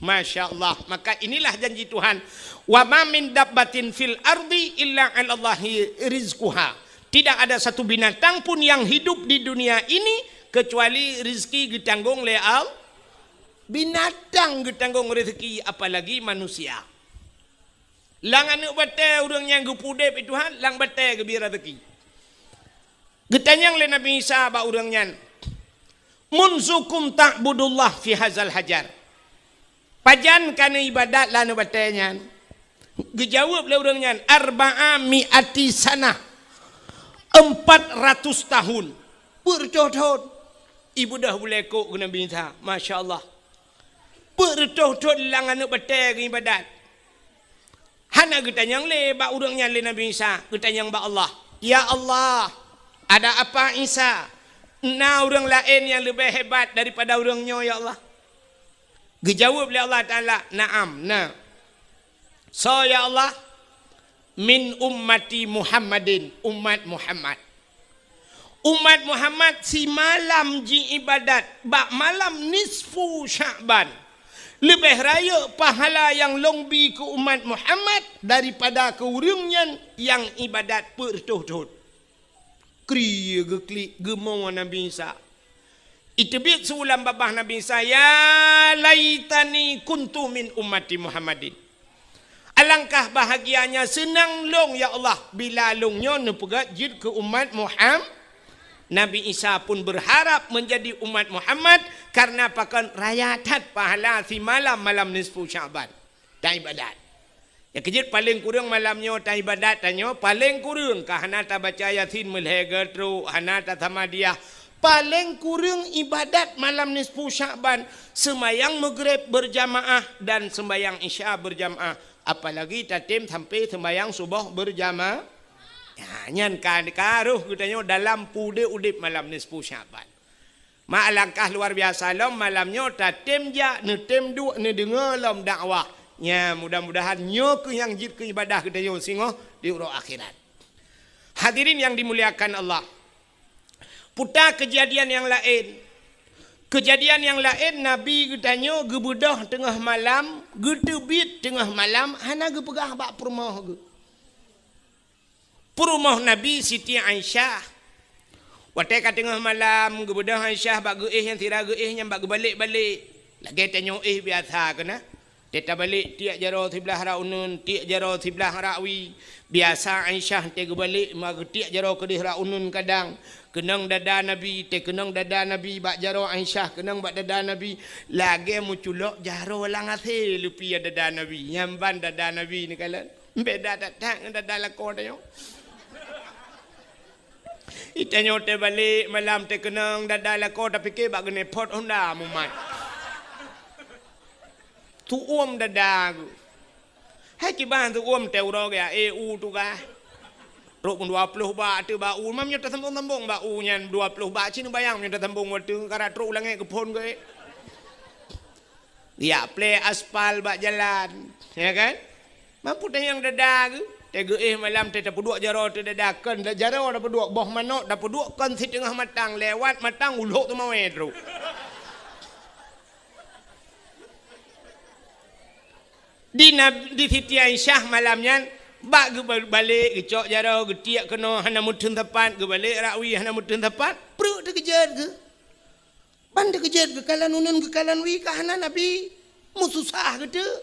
Masya Allah. Maka inilah janji Tuhan, "Wa ma min dabbatin fil ardi illa 'alallahi rizquha." Tidak ada satu binatang pun yang hidup di dunia ini kecuali rezeki geutanggong lé Allah. Binatang geutanggong rezeki, apalagi manusia. Lam aneuëk batée ureuëng nyang geupeudeb Tuhan, lam batée geubri rezeki. Geutanyong lé Nabi Isa bak ureuëng nyan, "Munzukum ta'budullah fi hazal hajar?" "Pajan ka neuibadat lam aneuëk batée nyan?" Geujaweueb lé ureuëng nyan, "Arba'a mi'ati sanah." "Empat ratus tahun." "Peuet reutôh thon." Ibeudôh bulée kok keu Nabi Isa. Masya Allah. "Peuet reutôh thon lam aneuëk batée geuibadat." Hana geutanyong lé bak ureuëng nyan lé Nabi Isa, geutanyong bak Allah. "Ya Allah, ada apa Isa? Na ureuëng laén nyang leubeh hebat daripada ureuëng nyoe, ya Allah?" Geujaweueb lé Allah Taala, "Na'am, na." "Soe, ya Allah?" "Min ummati Muhammadin," umat Muhammad. Umat Muhammad simalam jiibadat bak malam nisfu Sya'ban. Leubeh rayeuk pahala nyang lôn bi keu umat Muhammad daripada keu ureuëng nyan nyang ibadat peuet reutôh thon. Kri geuklik geumo Nabi Isa. Iteubiet su lam babah Nabi Isa, "Ya laitani kuntu min ummati Muhammadin." Alangkah bahagianya seunang lôn, ya Allah, bila lôn nyoe neupeugét jeuet keu umat Muham-, Nabi Isa pun berharap menjadi umat Muhammad, karena pakon raya that pahala simalam malam nisfu Sya'ban. Taibadat. Ya, keujeuet paleng kureueng malam nyoe taibadat tanyoe, paleng kureueng ka hana tabaca Yasin meulhée geutrok, hana tasamadiyah. Paleng kureueng ibadat malam nisfu Sya'ban, seumayang Maghrib berjamaah dan seumayang Isya berjamaah. Apalagi tatem sampai seumayang suboh berjamaah. Ya, nyan ka, ka roh geutanyoe dalam peudeb-udeb malam nisfu Sya'ban. Ma alangkah luar biasa lom malam nyoe tatem jak, neutem duek, neudeungoe lom dakwah. Nya, mudah-mudahan nyoe keuh nyang jeuet keu ibadah geutanyoe singoh di uroe akhirat. Hadirin yang dimuliakan Allah. Puta keujadian nyang laén. Keujadian nyang laén, Nabi geutanyoe geubeudôh teungoh malam, geuteubiet teungoh malam, hana geupeugah bak peurumoh geuh. Peurumoh Nabi Siti Aisyah. Watée ka teungoh malam, geubeudôh Aisyah bak geuéh nyang sira geuéh nyan bak geubalek-balek. Lagée tanyoe éh biasa keunan. Teuka balek tiek jaroe siblah rot uneuen, tiek jaroe siblah rot wie. Biasa Aisyah teuka balek ma geutiek jaroe keudeh rot uneuen kadang. Keunong dada Nabi, teukeunong dada Nabi bak jaroe Aisyah, keunong bak dada Nabi. Lagée meuculok jaroe lam asée leupie dada Nabi. Nyan ban dada Nabi neukalon. Beda that-that ngon dada lakoe tanyoe. Itanyoe teuka balek malam teukeunong dada lakoe tapike bak geuneuk phot honda mumat. Tuom dada geuh. Hai kiban tuom teuh uroe geuh, eh, u tugaih. Trok dua ploh bak teuh bak u, meunyoe tasambong-sambong bak u nyan dua ploh bak, cit neubayang meunyoe tasambong watée karat trok u langét geuphon geuh. Geujak plé aspal bak jalan, ya kan? Mampu tanyong dada geuh, teuka geuéh malam teuka tapeuduek jaroe teuh dada, kon jaroe tapeuduek, boh manok tapeuduek kon siteungoh matang, lewat matang ulok teumawé trok. Di Nab-, di Siti Aisyah malam nyan, bak geuba-, balek geucok jaroe, geutiek keunoe hana meuteun sapat, geubalek rot wie hana meuteun sapat, pruet teukeujot geuh. Ban teukeujot geukalon uneuen geukalon wie ka hana Nabi, meususah geuteuk.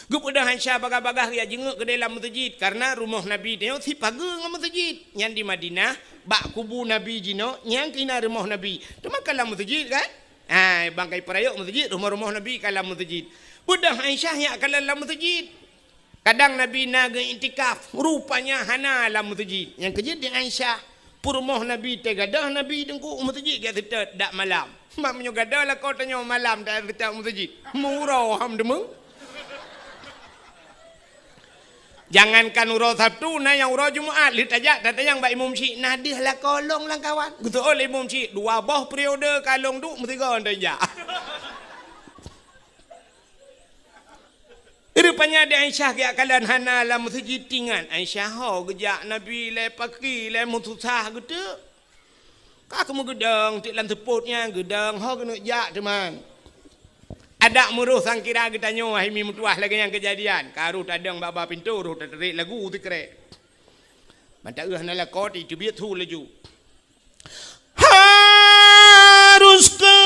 Geupeugah Aisyah bagah-bagah geujak jingeuk keudeh lam meuseujid, kareuna rumoh Nabi tanyoe sipageue ngon meuseujid. Nyan di Madinah, bak kubu Nabi jinoe, nyan keuh na rumoh Nabi. Teuma ka lam meuseujid kan? Hai, bangkai peurayok meuseujid, rumoh-rumoh Nabi ka lam meuseujid. Peugah Aisyah nyak kalon lam meuseujid. Kadang Nabi na geu-iktikaf, rupanya hana lam meuseujid. Nyang keujeuet di Aisyah, peurumoh Nabi teugadoh Nabi teungku u meuseujid geuseutôt dak malam. Mak meunyoe gadoh lakoe tanyoe malam dak seutôt meuseujid. Meuuroe ham deungoe. Jangankan uroe Sabtu, na nyang uroe Jumat lheueh tajak tatanyong bak imum syik, na deuh lakoe lôn lam kawan. Geuseuôt lé imum syik, dua boh periode ka lôn duek meusigoe tajak. Rupanya di Aisyah geujak kalon hana lam meuseujid, tingat Aisyah ho geujak Nabi lé paki lé meususah geuteuk. Ka keumeugeudong teuk lam seupôt nyan geudong ho keuneuk jak teuma. Adak meuroh sangkira geutanyoe hai mi meutuwah lagée nyang keujadian. Ka roh tadong bak ba pintoe roh tatarek lagu sikrek. Mantong hana lakoe teubiet su laju. Harus ke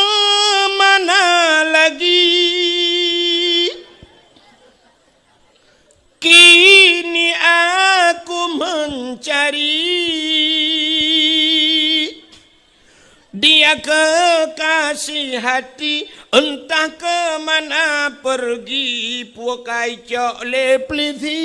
mana lagi? Kini aku mencari dia kekasih hati, entah ke mana pergi, pukai cok lé peulisi.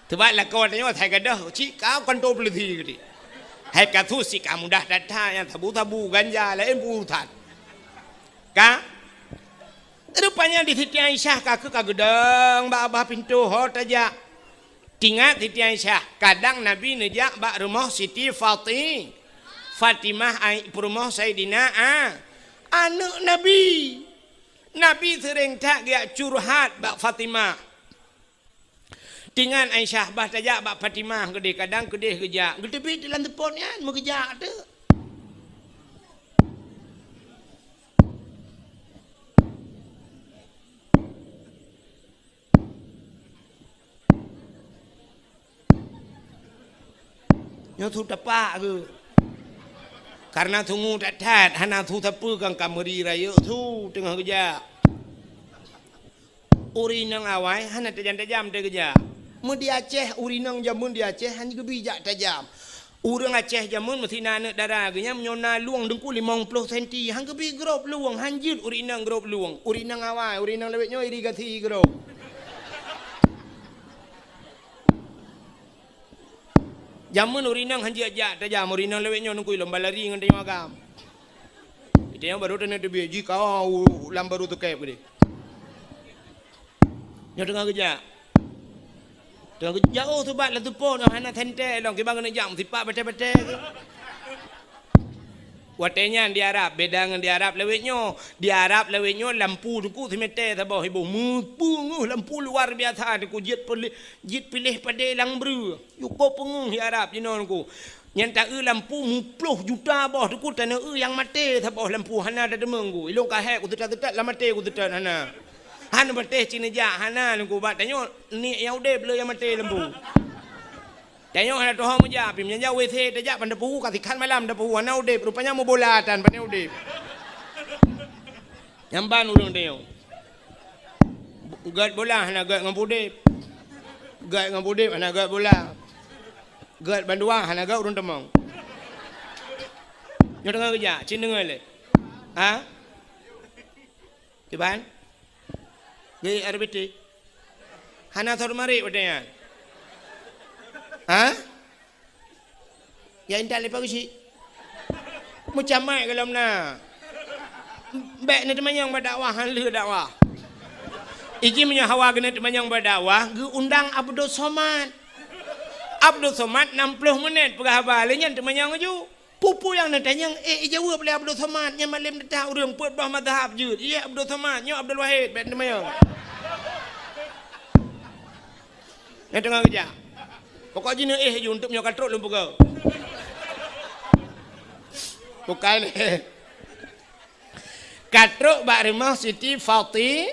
Teuma lakoe tanyoe hai gadoh cit ka kantô peulisi geuti. Hai ka su cit ka mudah that-that nyang sabu-sabu ganja laén urusan. Ka? Rupanya di Siti Aisyah ka keuh ka geudong bak babah pintoe ho tajak. Tingat Siti Aisyah, kadang Nabi neujak bak rumoh Siti Fati-, Fatimah ai peurumoh Saidina A-, aneuëk Nabi. Nabi seuréng that geujak curhat bak Fatimah. Tingat Aisyah bah tajak bak Fatimah keudeh, kadang keudeh geujak. Geuteubiet lam seupôt nyan meugeujak teuk. Nyoe su tapak keuh. Kareuna sungue that-that, hana su sapeue kang ka meuri rayeuk su teungoh geujak. Ureuëng inong awai hana tajam-tajam teuh geujak. Meu di Aceh, ureuëng inong jameun di Aceh hana geubi jak tajam. Ureuëng Aceh jameun meusi na aneuëk dara geuh nyan meunyoe na lueng teungku limong ploh senti, han geubi grob lueng, han jeuet ureuëng inong grob lueng. Ureuëng inong awai, ureuëng inong lawét nyoe irigasi grob. Jameun ureuëng inong han jeuet jak tajam, ureuëng inong lawét nyoe teungku lom balari ngon tanyoe agam. Geutanyoe barô taneuk teubiet jih ka u lam barô teukeb geude. Nyoe teungoh geujak. Teungoh geujak, oh, subat lam seupôt, oh, hana sentée lom, kiban keuneuk jak meusipak batée-batée keuh. Watée nyan di Arab, beda ngon di Arab lawét nyoe. Di Arab lawét nyoe lampu teungku simete saboh iboh. Meupeungeuh lampu luar biasa teungku, jeuet piléh, jeuet piléh padé lam breueh. Yukôb peungeuh di Arab jinoe teungku. Nyan ta-eu lampu muploh juta boh teungku, taneuk eu nyang maté saboh lampu hana tateumé teungku. Ilôn ka hék kuseutôt-seutôt lam maté kuseutôt hana. Han maté cit neujak hana teungku, bak tanyoe niet nyang udeb le nyang maté lampu. Tanyoe hana tuho meujak, pih meunyo jak W C tajak ban teupeu, ka sikhan malam teupeu, hana udeb, rupanya mubola tan, pane udeb. Nyan ban ureuëng tanyoe. Gét bola hana gét ngon udeb. Gét ngon udeb hana gét bola. Gét bandua hana gét ureuëng teumong. Nyoe teungoh geujak, cit deungoe lé. Ha? Kiban? Gét R B T? Hana sot marit watée nyan. Ha? Ya intat leupah geuchik. Meucamai golom na. Bék neuteumanyong bak dakwah, han lheueh dakwah. Iji meunyoe hawa geuneuk teumanyong bak dakwah, geuundang Abdul Somad. Abdul Somad enam ploh menit peugah haba, lé nyan teumanyong laju. Peue-peue nyang neutanyong, eh, ijaweueb lé Abdul Somad, nyan malem teuta ureuëng peuet boh mazhab jeuet. Iya Abdul Somad, nyoe Abdul Wahid, bék teumanyong. Nyang teungoh geujak. Pokok jih neuéh ju untuk nyoe ka trok lôn peugah. Bukai lé. Ka trok bak rumoh Siti Fati,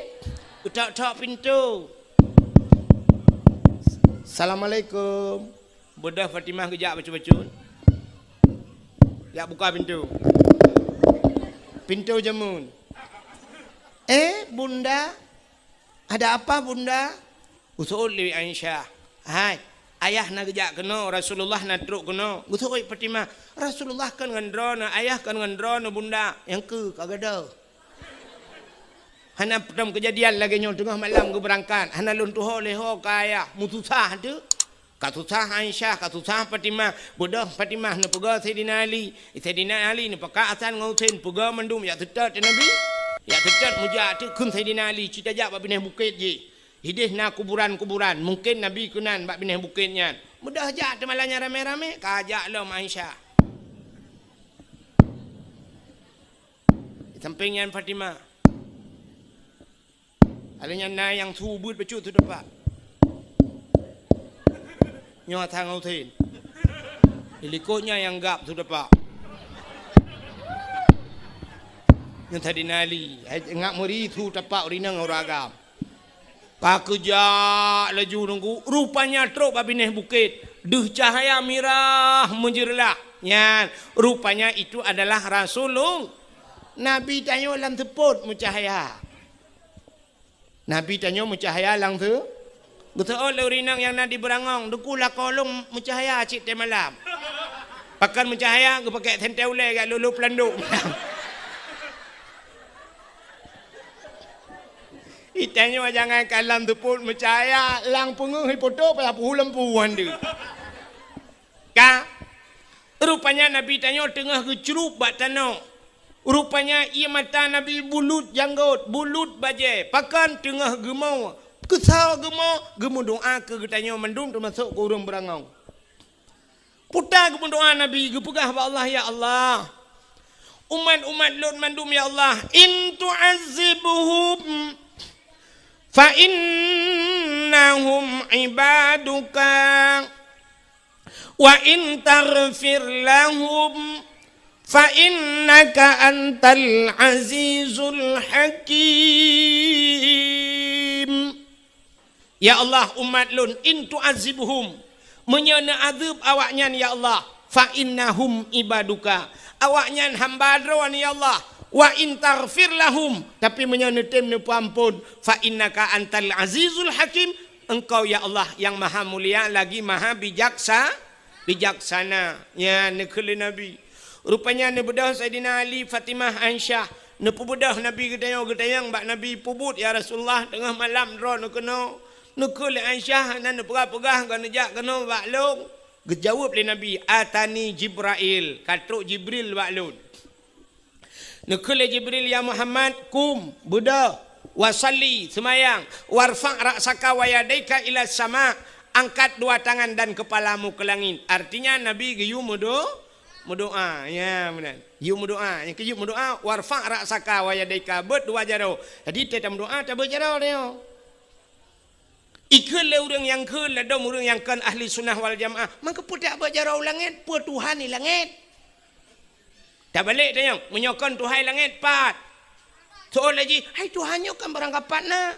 utok-tok pintoe. Assalamualaikum. Beudôh Fatimah geujak bacut-bacut. Jak buka pintoe. Pintoe jameun. Eh, Bunda, ada apa, Bunda? Geuseuôt lé Aisyah. Hai, ayah na geujak keunoe, Rasulullah na trok keunoe. Geuseuôt Fatimah, Rasulullah kon ngon droeneuh, ayah kon ngon droeneuh, Bunda. Nyang keu ka gadôh. Hana peutam keujadian lagée nyoe teungoh malam geubeurangkat. Hana lôn tuho lé ho ka ayah. Meususah teuh. Ka susah Aisyah, ka susah Fatimah. Beudôh Fatimah neupeugah Saidina Ali. Saidina Ali neupakat Hasan ngon Husein peugah mandum jak seutôt Nabi. Jak seutôt meujak teuk kheun Saidina Ali, cit tajak bak binéh bukét jih. Idéh na kuburan-kuburan, mungken Nabi keunan bak binéh bukét nyan. Beudôh jak teuma lagée nyan ramé-ramé, ka jak lom Aisyah. Di sampéng nyan Fatimah. Alèh nyan na nyang su beuet bacut su tepak. Nyoe Hasan ngon Husein. Di likot nyan nyang gab su tepak. Nyan Saidina Ali, hai ngak meuri su tepak ureueng inong ureueng agam. Ka geujak laju nunggu, rupanya trok bak binéh bukét. Deuh cahya mirah meujeureulah. Nyan, rupanya itu adalah Rasulullah. Nabi tanyoe lam seupôt meucahya. Nabi tanyoe meucahya lam seu-, geuseuôt lé ureueng inong nyang na di beurangong, deuh ku lakoe lôn meucahya cit teuh malam. Pakon meucahya, geupakék sentée ulée jak lolo peulandok. Itanyoe jangankan lam seupôt meucahya, lam peungeuh ipoto payah peuhu lampu han deuh. Ka, rupanya Nabi tanyoe teungoh geucrueb bak tanoh. Rupanya ié mata Nabi bulut janggôt, bulut bajée, pakon teungoh geumoe, keusoe geumoe, geumeudoá keu geutanyoe mandum teumasok keu ureueng beurangong. Peue ta geumeudoá Nabi, geupeugah bak Allah, "Ya Allah, umat-umat lôn mandum, ya Allah, in tu'azzibhum fa innahum ibaduka." Wa in taghfir lahum fa innaka antal azizul hakim. Ya Allah, umat lôn, in tu'azzibhum, meunyoe neuazeueb awaknyan, ya Allah, fa innahum ibaduka, awaknyan hamba Droe, ya Allah. Wa in taghfir lahum, tapi meunyoe neutem neupeuamphon, fa innaka antal azizul hakim, Engkau, ya Allah, nyang Maha Mulia lagi Maha Bijaksa-, Bijaksana. Nyan neukheun lé Nabi. Rupanya neubeudôh Saidina Ali, Fatimah, Aisyah. Neupeubeudôh Nabi geutanyoe, geutanyong bak Nabi, "Peubuet, ya Rasulullah, teungoh malam droeneuh keunoe?" Neukheun lé Aisyah, hana neupeugah-peugah, ka neujak keunoe bak lôn. Geujaweueb lé Nabi, "Atani Jibrail, ka trok Jibril bak lôn." Neukheun lé Jibril, "Ya Muhammad, qum, beudôh, wa shalli, seumayang, warfa' ra'saka wa yadaika ila sama, angkat dua tangan dan kepalamu ke langit." Artinya, Nabi geuyue meudo-, meudoá. Ya, meunan. Geuyue meudoá. Nyang keu geuyue meudoá, "Warfa' ra'saka wa yadaika," beuet dua jaroe. Jadi, teuh tameudoá, tabeuet jaroe nyoe. Ikheun lé ureueng nyang kheun ladôm ureueng nyang kon ahli sunnah wal jamaah, "Mangkeupeu tabeuet jaroe u langét, peue Tuhan di langét?" Tabalek tanyong, "Meunyoe kon Tuhan di langét, pat?" Soe laju, "Hai Tuhan nyoe kan barangkapat na."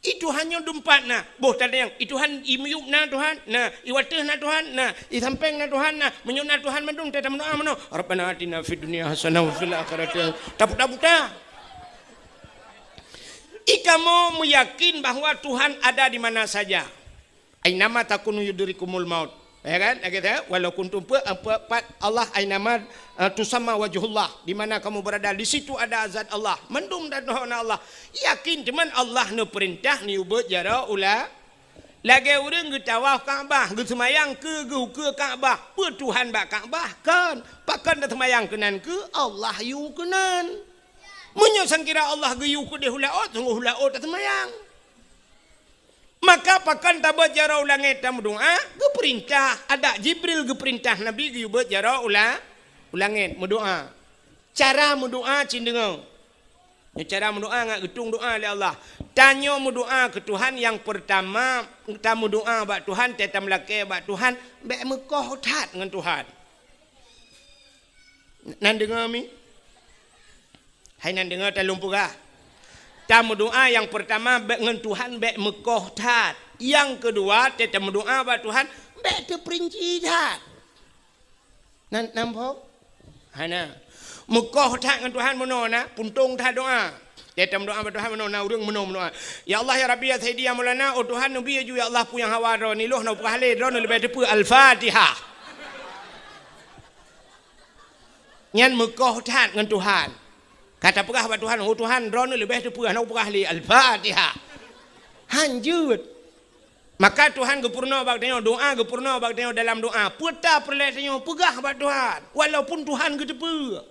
I Tuhan nyoe dumpat na, boh tadeng. I Tuhan i miyueb na Tuhan, na, i wateueh na Tuhan, na, i sampeng na Tuhan, na. Meunyoe na Tuhan mandum, teutameudoa meunoe, "Rabbana atina fid dunya hasanah wa fil akhirati." Taputa-puta. I kamoe meuyakin bahwa Tuhan ada di mana saja. "Ainama takunu yudrikumul maut." Ya kan? Lagèe tu, "Walau kuntum," pe-, pe-, pat Allah, "ainama, eh, tusamma wajhullah," di mana kamu berada, di situ ada zat Allah. Mandum dan na Allah. Yakin, cuman Allah neupeurintah neuyue beuet jaroe u la-, lagèe ureueng geutawaf Ka'bah, geuseumayang keu, geukeue Ka'bah. Peue Tuhan bak Ka'bah? Kon. Pakon taseumayang keunan keu? Allah yue keunan. Meunyoe sangkira Allah geuyue keudeh u laôt, sunggoh u laôt taseumayang. Maka pakon tabeuet jaroe u langét tameudoa, geupeurintah, adak Jibril geupeurintah Nabi geuyue beuet jaroe u la-, u langét meudoa. Cara meudoa cit deungoe. Nyoe cara meudoa ngat geutueng doa lé Allah. Tanyoe meudoa keu Tuhan nyang peurtama, tameudoa bak Tuhan, teuh tameulakèe bak Tuhan, bèk meukoh that ngon Tuhan. Nan deungoe mi? Hai nan deungoe, ta lôn peugah. Tameudoa nyang peurtama bèk ngon Tuhan bèk meukoh that. Nyang keudua, teuh tameudoa bak Tuhan bèk teupeurinci that. Nan, nan phom? Hana. Meukoh that ngon Tuhan meunoe na, puntông that doa. Teuh tameudoa bak Tuhan meunoe na, ureueng meunoe meudoa. "Ya Allah, ya Rabbi, ya Sayyidi, ya Maulana, oh Tuhan, neubi ju, ya Allah, peue nyang hawa droeneuh, lôn hana peugah lé, droeneuh leubeh teupeue." Al-Fatihah. Nyan meukoh that ngon Tuhan. Ka tapeugah bak Tuhan, "Oh Tuhan, droeneuh leubeh teupeue, hana kupeugah lé." Al-Fatihah. Han jeuet. Maka Tuhan geupeurunoe bak tanyoe, doa geupeurunoe bak tanyoe dalam doa. Peue ta peureulèe tanyoe, peugah bak Tuhan. Walaupun Tuhan geuteupeue.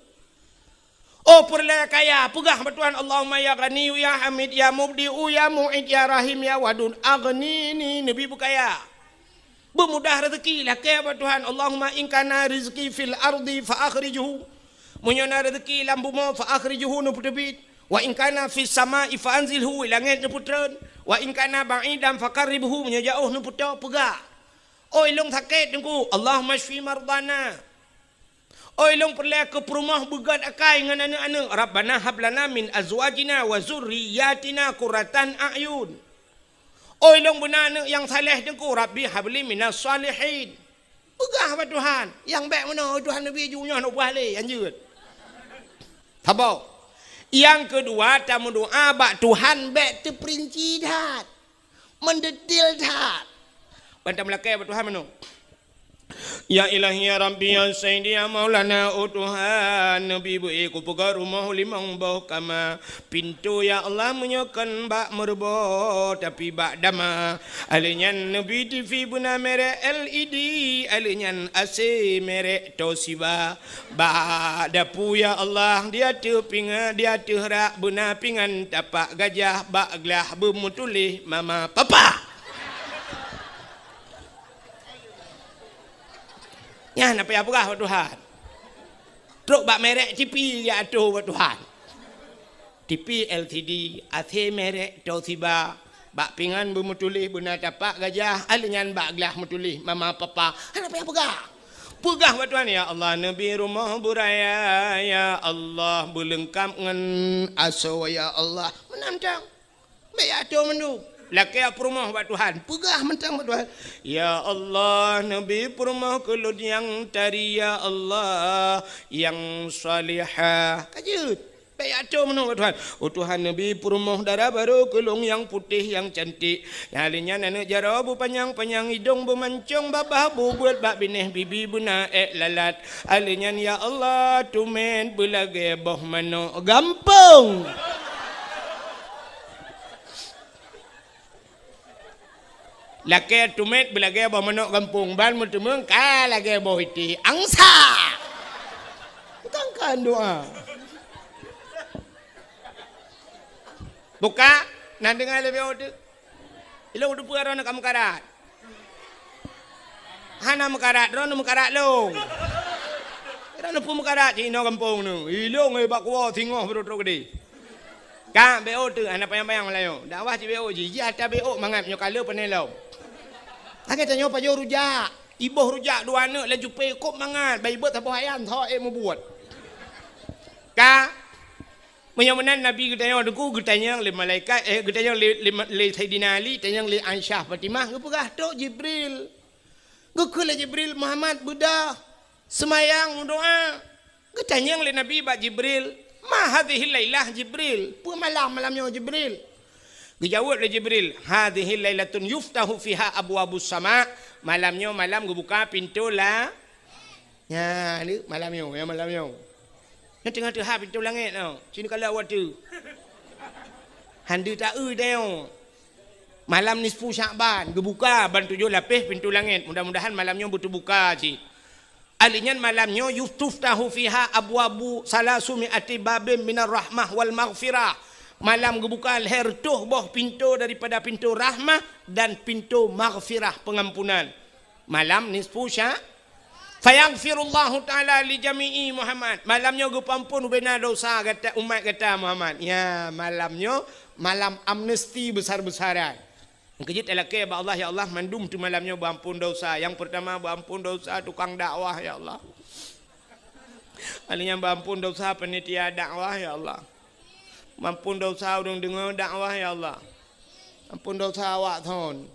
Oh peureulèe kaya, peugah bak Tuhan, "Allahumma ya Ghaniyyu ya Hamid ya Mubdi'u ya Mu'id ya Rahim ya Wadud, aghnini," neubi beukaya. Beumudah rezeki, lakèe bak Tuhan, "Allahumma in kana rizqi fil ardi fa akhrijhu." Meunyoe na rezeki lam bumoe, "fa akhrijhu," neupeuteubiet. "Wa in kana fis sama'i fa anzilhu," i langét neupeutreun. "Wa in kana ba'idan fa qarribhu," meunyoe jiôh neupeutoe, peugah. "Oi lôn sakét, Teungku, Allahumma syfi mardana." Oi lôn peureulèe keu peurumoh beugöt akai ngon aneuk-aneuk, "Rabbana hab lana min azwajina wa dzurriyyatina qurratan a'yun." Oi lôn beuna aneuk nyang saleh, Teungku, "Rabbi habli minas shalihin." Peugah bak Tuhan, nyang bèk meunoe, "Tuhan neubi ju, nyoe hana peugah lé," han jeuet. Saboh. Nyang keudua, tameudoa bak Tuhan bèk teupeurinci that. Meudetil that. Ban tameulakèe bak Tuhan meunoe. Ya Ilahi, ya Rabbi, ya Sayyidi, ya Maulana, oh Tuhan, neubi beu-ék kupeugöt rumoh limong boh kama. Pintoe, ya Allah, meunyoe kon bak meureubo, tapi bak dama. Alèh nyan neubi TV beuna merek L E D, alèh nyan A C merek Toshiba. Bak dapu, ya Allah, di ateueh pingan, di ateueh rak beuna pingan tapak gajah, bak glah beumeutuléh mama papa. Nyan na payah peugah bak Tuhan. Trok bak merek TV ya ateueh bak Tuhan. TV L C D, A C merek Toshiba, bak pingan beumeutuléh beuna tapak gajah, alèh nyan bak glah meutuléh mama papa. Hana payah peugah. Peugah bak Tuhan, "Ya Allah, neubi rumoh beuraya, ya Allah, beuleungkap ngon asoe, ya Allah." Meunan tang. Bèk ateueh mandum. Lakèe peurumoh bak Tuhan. Peugah mantong bak Tuhan. "Ya Allah, neubi peurumoh keu lôn nyang tari, ya Allah, nyang salihah." Ka jeuet. Bèk ateueh mandum bak Tuhan. "Oh Tuhan, neubi peurumoh dara barô keu lôn nyang putéh, nyang cantik. Nyang lheueh nyan aneuk jaroe beupanyang-panyang, idông beumancông, babah bubeuet, bak binéh bibi beuna ék lalat. Alèh nyan, ya Allah, teumèt beulagèe boh manok gampông." Lakèe teumèt beulagèe boh manok gampông, ban meuteumeung ka lagèe boh iték angsa. Bukan kan doa. Buka, na deungö lé B O teuk. Ilông teupeue droeneuh ka meukarat. Hana meukarat, droeneuh meukarat lông. Droeneuh peue meukarat cit inoe gampông neuh. Ilông, eh, bak kuwoe singoh baru trok keudeh. Ka, B O teuk, hana panyang-panyang Meulayu. Dakwah cit B O jih, jih ata B O mangat nyoe ka le pane lom. Lagèe tanyoe pajoh rujak. Iboh rujak dua aneuk laju pé kop mangat, bai beuet saboh ayam, tho ék mubuet. Ka, Meunyoe meunan Nabi geutanyong teungku, geutanyong lé malaikat, eh, geutanyong lé, lé, lé Saidina Ali, tanyong lé Aisyah Fatimah, geupeugah, "Trok Jibril." Geukheun lé Jibril, "Muhammad, beudôh, seumayang, meudoá." Geutanyong lé Nabi bak Jibril, "Ma hadhihil lailah, Jibril?" Peue malam, malam nyoe, Jibril? Geujaweueb lé Jibril, "Hadhihil lailatun yuftahu fiha abwabus sama." Malam nyoe malam geubuka pintoe la-, Nyan, ni malam nyoe, ya, malam nyoe. Nyan teungoh teuhah pintoe langét nyoe. Sinoe kalon watèe. Hana taeu tanyoe. Malam nisfu Sya'ban, geubuka ban tujoh lapéh pintoe langét. Mudah-mudahan malam nyoe beuteubuka cit. Ali nyan malam nyoe, "Yutuftahu fiha abwabu salasumi ati babim minar rahmah wal maghfirah." Malam geubuka lhèe reutôh boh pintoe daripada pintoe rahmah dan pintoe maghfirah, pengampunan. Malam nisfu Sya-, fayaghfirullahu ta'ala li jami'i Muhammad. Malam nyoe geupeuamphon ubena dosa gata, umat gata Muhammad. Ya, malam nyoe malam amnesti besar-besaran. Keujeuet talakèe bak Allah, "Ya Allah, mandum teuh malam nyoe beuamphon dosa." Nyang peurtama beuamphon dosa tukang dakwah, ya Allah. Ali nyan beuamphon dosa panitia dakwah, ya Allah. Beuamphon dosa ureueng deungoe dakwah, ya Allah. Amphon dosa awak thon.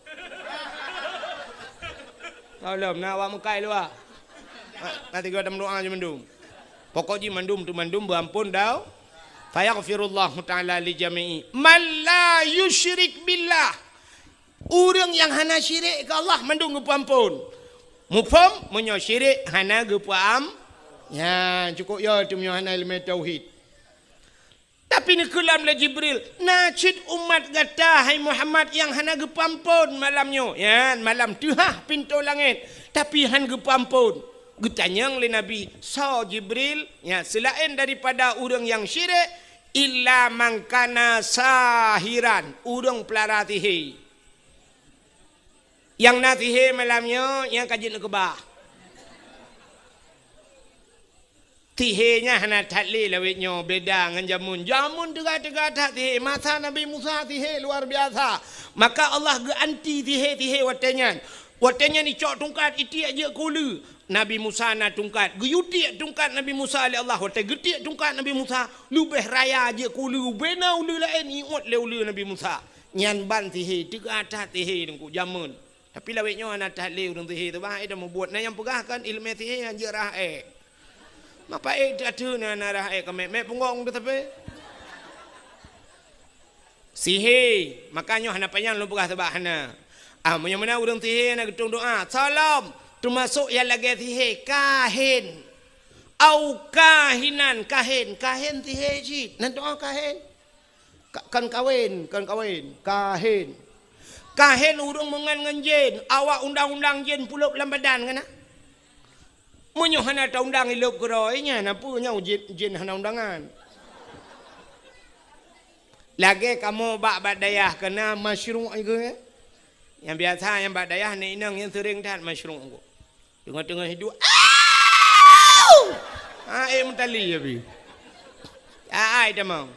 Tolong, na awak meukai luwa. Ha, na tiga tam doa je mandum. Pokok jih mandum tu mandum beuamphon dau. Fayaghfirullahu ta'ala li jami'i man la yusyrik billah. Ureueng nyang hana syirik keu Allah mandum geupeuamphon. Muphom, meunyoe syirik hana geupeuam-, nyan cukôp yo tu meunyoe hana ileumèe tauhid. Tapi neukeulam lé Jibril, "Na cit umat gata, hai Muhammad, nyang hana geupeuamphon malam nyoe." Nyan, malam teuhah pintoe langét, tapi han geupeuamphon. Geutanyong lé Nabi, "Soe Jibril?" Nyan, seulaén daripada ureueng nyang syirik, "Illa man kana sahiran," ureueng peulara sihé. Nyang na sihé malam nyoe, nyang ka jeuet neukeubah. Sihé nyan hana that lé lawét nyoe, beda ngon jameun. Jameun teuga-teuga that sihé. Masa Nabi Musa sihé luar biasa. Maka Allah geuanti sihé-sihé watèe nyan. Watèe nyan icok tungkat, itiek jeuet keu uleue. Nabi Musa na tungkat. Geuyue tiek tungkat Nabi Musa lé Allah. Watèe geutiek tungkat Nabi Musa, leubeh raya jeuet keu uleue. Bena uleue laén iôt lé uleue Nabi Musa. Nyan ban sihé, teuga that sihé teungku jameun. Tapi lawét nyoe hana that lé ureueng sihé teuh, bah, eh, dah meubuet. Na nyang peugah kan ileumèe sihé nyan jeuet rhah èk. Mapa èk teuh na, na rhah èk ka mèk, mèk punggong teuh tapi. Sihé, maka nyoe hana panyang lôn peugah sabab hana. Ah, meunyoe meunan ureueng sihé na geutueng doa, salam, teumasok nyang lagèe sihé, kahen. Au kahinan, kahen, kahen sihé cit. Nan doa kahen. Ka-, kon kawen, kon kawen, kahen. Kahen ureueng meungon ngon jén, awak undang-undang jén pulop lam badan kan na? Meunyoe hana taundang ilop keudroe nyan, na peue nyoe jén, jén hana undangan. Lagèe kamoe bak, bak dayah keuna masyru' iku, eh? Nyang biasa nyang bak dayah nèk inong nyan seuring that masyru' iku. Teungoh-teungoh hidup, "Au!" Ha, eh, meutali ya, bi. Ai, ai, tamong.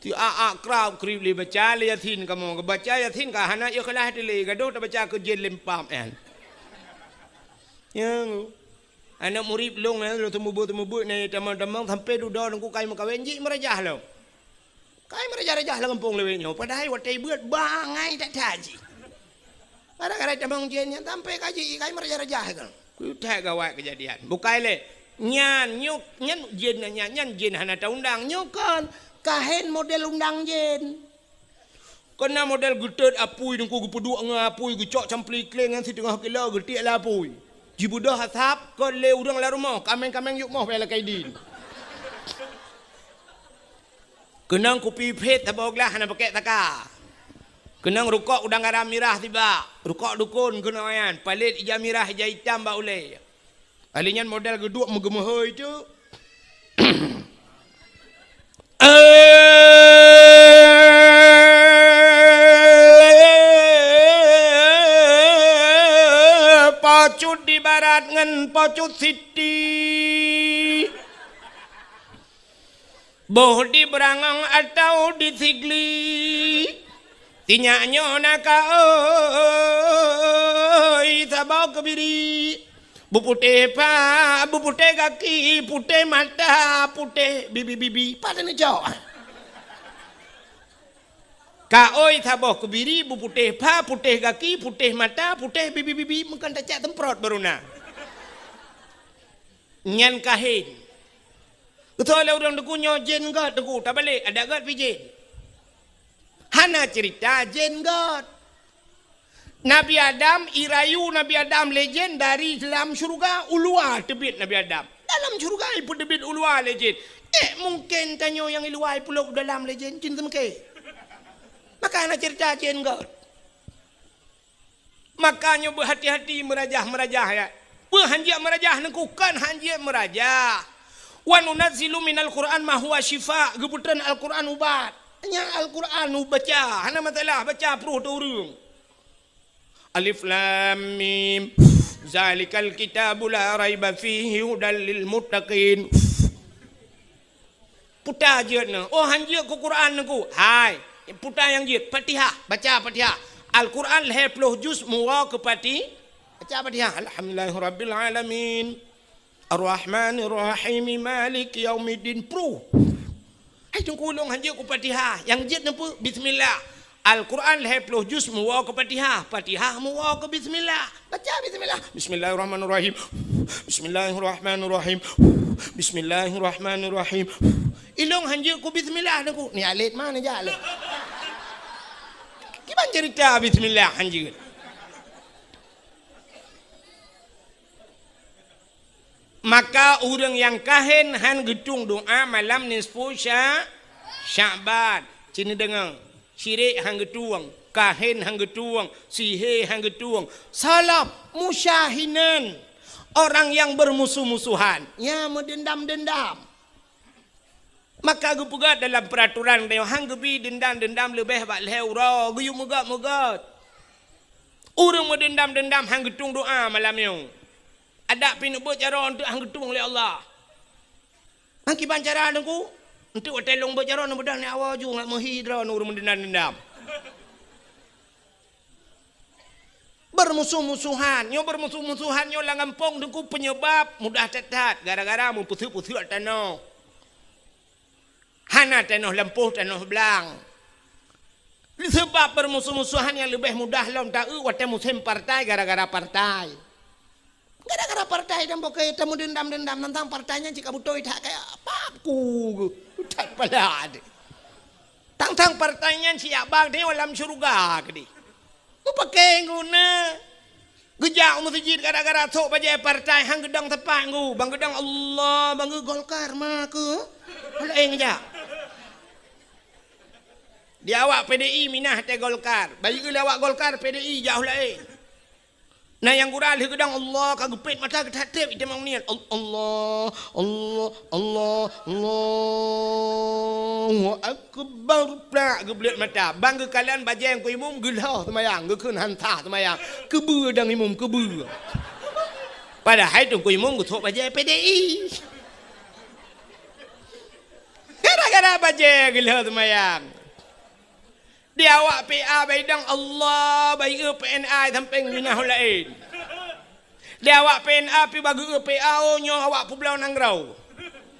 Ti a, a, krab, krib lé baca lé Yasin kamoe. Baca Yasin ka hana ikhlas lé, gadoh tabaca keu jén lempam, eh. Ya, aneuk murit lôn, eh, lôn teumubeuet-teumubeuet nyan tamong-tamong sampai dudoe nangku kai meukawen jih meurajah lom. Kai meurajah-rajah lam gampông lawét nyoe, padahai watèe beuet bangai that-that jih. Gara-gara tamong jén nyan sampai ka jih kai meurajah-rajah kan. Keu that gawat keujadian. Bukai lé. Nyan nyoe, nyan jén nyan, nyan jén hana taundang. Nyoe kon kahen model undang jén. Keuna model geutot apui teungku geupeuduek ngon apui geucok campli kléng nyan siteungoh kilo geutiek lé apui. Jibeudôh asap kon lé ureueng lam rumoh, kaméng-kaméng yub moh bèk lakèe idin. Keunong kupi phét saboh glah hana pakèk saka. Keunong rukok udang garam mirah sibak. Rukok dukon keunong nyan, palét ija mirah ija itam bak ulèe. Ahli nyan model geuduek meugeumeuhôi teuk. Eh, pacut di barat ngon pacut siti. Boh di Beurangong atawa di Sigli, sinyak nyoe na ka oi saboh keubiri. Beuputéh pha, beuputéh gaki, putéh mata, putéh bibi-bibi. Pat neucok? Kaôi saboh keubiri, beuputéh pha, putéh gaki, putéh mata, putéh bibi-bibi, meukan tacak seumprot baru na. Nyan kahén. Beutôi lé ureuëng Teungku nyoe jén gét Teungku, tabalek, adak gét pih jén. Hana ceurita jén gét. Nabi Adam, irayu Nabi Adam lé jén dari lam syeuruga, u luwa teubiet Nabi Adam. Dalam syeuruga ipeuteubiet u luwa lé jén. Ék mungken tanyoe nyang i luwa ipulop u dalam lé jén, cit teumeuké. Maka hana ceurita jén gét. Maka nyoe beuhati-hati meurajah-meurajah, ya. Beuhanjeuet meurajah Teungku, kon hanjeuet meurajah. "Wa nunazzilu minal Qur'an ma huwa syifa," geupeutreun Al-Qur'an ubat. Nyan Al-Qur'an ubaca, hana masalah, baca pruh teu ureuëng. Alif Lam Mim. Zalikal kitabu la raiba fihi hudal lil muttaqin. Puta jeuet nyoe. Oh, hanjeuet keu Quran Teungku. Hai, puta nyang jeuet. Fatihah, baca Fatihah. Al-Quran lhée ploh juz meuwoe keu Fati-, baca Fatihah. Alhamdulillahirabbil alamin. Arrahmanirrahim. Maliki yaumiddin. Pruh. Hai Teungku, lôn hanjeuet keu Fatihah. Nyang jeuet nyoe peue? Bismillah. Al-Quran lhée ploh juz meuwoe keu Fatihah, Fatihah meuwoe keu bismillah. Baca bismillah. Bismillahirrahmanirrahim. Bismillahirrahmanirrahim. Bismillahirrahmanirrahim. Ilong hanjeuet keu bismillah Teungku. Ni alet mana jak lé? Kiban cerita bismillah hanjeuet. Maka ureuëng nyang kahén han geutueng doá malam nisfu Sya-, Sya'ban. Cit neudeungoe, syirik han geutueng, kahén han geutueng, sihé han geutueng, salab, musyahinan, orang yang bermusuh-musuhan, ya, meudendam-dendam. Maka geupeugah dalam peuraturan tanyoe, han geubi deundam-deundam leubeh bak lhée uroe, geuyue meugét-meugét. Ureuëng meudeundam-deundam han geutueng doá malam nyoe. Adak pih neubeuet jaroe eunteuk han geutueng lé Allah. Nyan kiban cara Teungku, eunteuk watée lôn beuet jaroe neubeudôh ni awai ju ngat meuhi droe ureuëng meudeundam-deundam. Beurmusoh-musohan, nyoe beurmusoh-musohan nyoe lam gampông Teungku peunyeubab mudah that-that gara-gara meupeuseuek-peuseuek tanoh. Hana tanoh lampôh, tanoh blang. Seubab beurmusoh-musohan nyang leubeh mudah lom taeu watée musém partai gara-gara partai. Gara-gara partai dan boké tameudeundam-deundam teuntang partai nyan cit ka beutôi that kaya pap ku geuh. That pala deh. Tang-tang partai nyan siyak bang teuh lam syeuruga keudeh. Meupaké guna. Geujak u meuseujid gara-gara sok bajée partai han geudong teupang gu. Bang geudong Allah, bang geu Golkar ma keu. Laén geujak. Di awak P D I minah teuh Golkar. Bayeue lé awak Golkar P D I jauh laén. Na nyang gura lheueh geudong Allah ka geupét mata geutat treb itamong niet. Al-, Allah, Allah, Allah, Allahu Akbar. Plak geubleuet mata. Bang geukalon bajée ku imum geulhoh seumayang, geukheun han sah seumayang. Keubeue dang imum, keubeue. Padahai teungku imum geusok bajée P D I. Gara-gara bajée geulhoh seumayang. Di awak P A baidang Allah, bayeue P N A sampéng minah laén. Di awak P N A pi bageue P A, oh, nyoe awak peubloe nanggroe.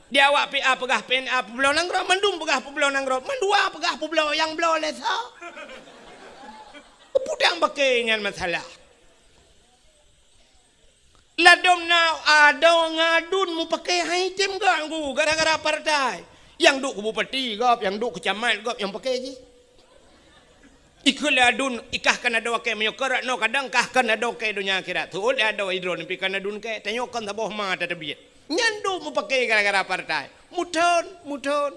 Di awak P A peugah P N A peubloe nanggroe, mandum peugah peubloe nanggroe, mandua peugah peubloe nyang bloe lé sa. Peue dang baké nyan masalah. Ladom na adoe ngon aduen meupaké hai tem gak gu gara-gara partai. Nyang duek keu bupati gob, nyang duek keu camat gob nyang paké jih. Ikheun lé aduen, ikah kan adoe kée meunyoe keu rot noe kadang kah kan adoe kée donya akhirat. Teuôt lé adoe idroe neupi kan aduen kée, tanyoe kon saboh ma tateubiet. Nyan duek meupaké gara-gara partai. Muthon, muthon.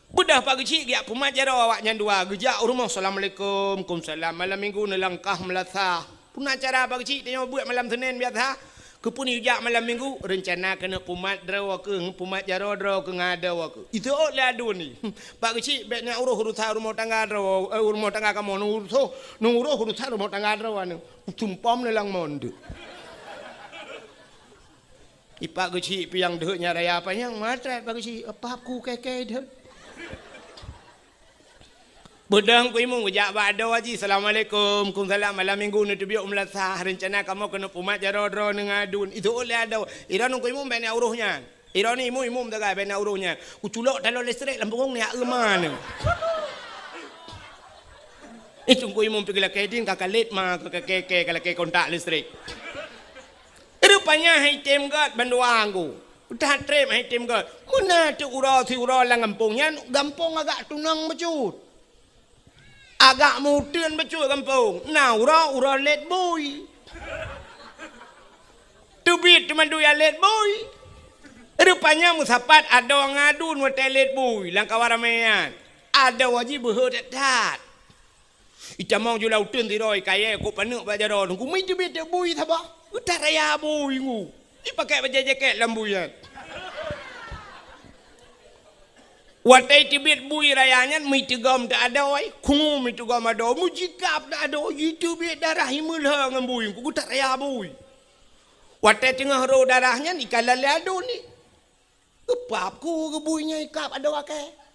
Beudôh Pak Geuchik geujak pumat jaroe awaknyan dua, geujak u rumoh, "Assalamualaikum." "Kumsalam." Malam minggu neulangkah meulasah. Peue na cara Pak Geuchik tanyoe beuet malam Senin biasa? Keupeue neujak malam minggu? Reuncana keuneuk pumat droe keuh, pumat jaroe droe keuh ngon adoe keuh. Iteuôt lé aduen nyan. "Pak Geuchik, bék neuuroh urusan rumoh tangga droe, eh, rumoh tangga kamoe, neuuroh, neuuroh urusan rumoh tangga droe nyan." Sumpom neulang mon deuh. Ipak Geuchik piang deuh nyan raya panyang, matrat Pak Geuchik, pap ku kée-kée deuh. Beudôh Teungku Imum geujak bak adoe jih, "Assalamualaikum." "Kumsalam." "Malam minggu neuteubiet u meulasah, reuncana kamoe keuneuk pumat jaroe droeneuh ngon aduen." Itu lé adoe. Iroe Teungku Imum bèk na uroh nyan. Iroe ni imum-imum sagai bèk na uroh nyan. Kuculok taloe listrik lam punggong ni, euma nyoe. Eh, Teungku Imum pih geulakèe din ka kalét ma, ka kakèe-kèe, ka lakèe kontak listrik. Rupanya hai tem gèt bandua Teungku. Udah trép hai tem gèt. Meunan teuk uroe siuroe lam gampông nyan, gampông agak tunong bacut. Agak meuteun bacut gampông. Na uroe, uroe lét bui. Teubiet teuma dua lét bui. Rupanya meusapat adoe ngon aduen watèe lét bui lam kawan ramè nyan. Adoe jih beuhe that-that. Itamong ju lam uteuen sidroe kayèe kok paneuk bak jaroe Teungku, "Mi teubiet teuk bui saboh." Geutaraya bui Teungku. Ipakék bajèe jakét lam bui nyan. Watèe teubiet bui raya nyan, mi teugom teuk adoe, khungu mi teugom adoe, mujikab teuk adoe, jiteubiet darah imeulhö ngon bui Teungku, geutaraya bui. Watèe teungoh rô darah nyan, ikalon lé aduen ni. Geupap ku keu bui nyan ikab adoe akèe.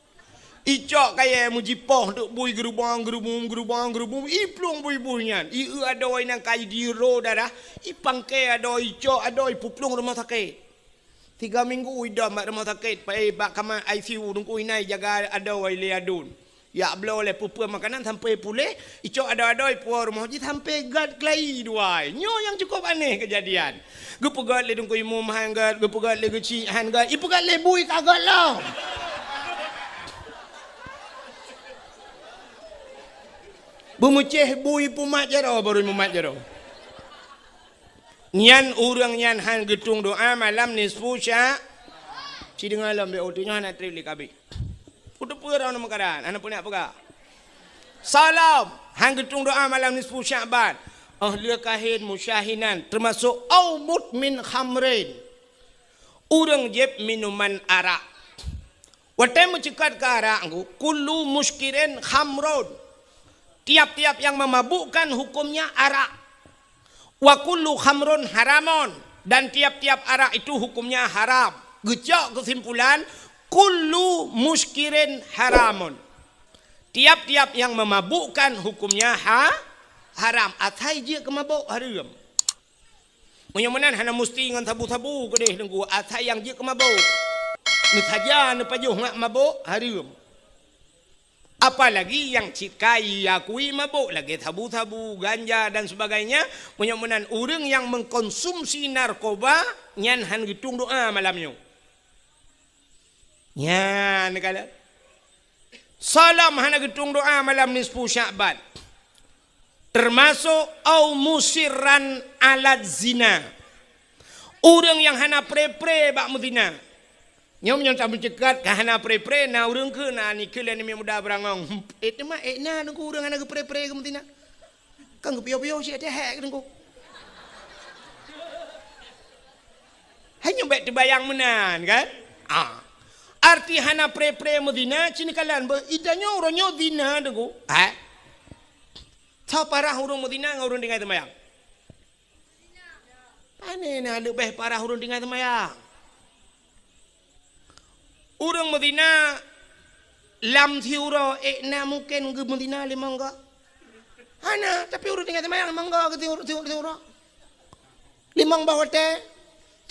Icok kayèe meujipoh teuk bui geurubong, geurubong, geurubong, geurubong, iplueng bui-bui nyan. Ieu adoe nyang ka jiro darah, ipangkèe adoe, icok adoe, ipeuplueng rumoh sakét. Tiga minggu idom bak rumoh sakét, pai bak kama I C U Teungku, inan ijaga adoe lé aduen. Jak bloe lé peue-peue makanan sampai puléh, icok adoe-adoe ipuwoe rumoh jih sampai gèt keulayi dua. Nyoe nyang cukup aneh keujadian. Geupeugèt lé Teungku Imum han gèt, geupeugèt lé geuchik han gèt, ipeugèt lé bui ka gèt lom. Beumeucéh bui pumat jaroe, baru mumat jaroe. Nyan ureueng nyan han geutueng doa malam nisfu sya-, ci deungoe lom, bèk uteunyoe hana trép lé kabeh. Peue teupeu droeneuh meukaran, hana peue neuk peugah. Salam, han geutueng doa malam nisfu Sya'ban. Oh, lé kahén musyahinan, teumasok au mudmin khamrin. Ureueng jieb minuman arak. Watèe meuceukat keu arak Teungku, kullu muskirin khamrun. Tiap-tiap yang memabukkan hukumnya arak. Wa kullu khamrun haramun, dan tiap-tiap arak itu hukumnya haram. Geucok keusimpulan, kullu muskirin haramun. Tiap-tiap yang memabukkan hukumnya ha-, haram. Asai jeuet keu mabök hareuem. Meunyoe meunan hana musti ngon sabu-sabu keudeh Teungku, asai nyang jeuet keu mabök. Meusajan neupajoh ngat mabök hareuem. Apalagi nyang cit ka iakui mabök lagèe sabu-sabu, ganja dan sebagainya, meunyoe meunan ureueng nyang mengkonsumsi narkoba nyan han geutueng doa malam nyoe. Nyan kala. Salam hana geutueng doa malam nisfu Sya'ban. Teumasok au musirran ala zina. Ureueng nyang hana pré-pré bak meuzina. Nyoe meunyoe tameuceukat ka hana pré-pré, na ureueng keu na nikeue lé aneuk muda beurangong. Eh, teuma, eh, na Teungku ureueng hana geupré-pré geumeuzina. Kan geupiôh-piôh cit teuhèk Teungku. Hai nyoe bèk teubayang meunan, kan? Ah. Arti hana pré-pré meuzina, ci neukalon beuh, i tanyoe uroe nyoe zina Teungku. Eh? Soe parah ureueng meuzina ngon ureueng tinggai seumayang? Pane na leubeh parah ureueng tinggai seumayang. Ureueng meuzina lam siuroe, eh, na mungken geumeuzina limong goe? Hana, tapi ureueng tinggai seumayang limong goe keu siuroe, siuroe, siuroe. Limong boh watèe.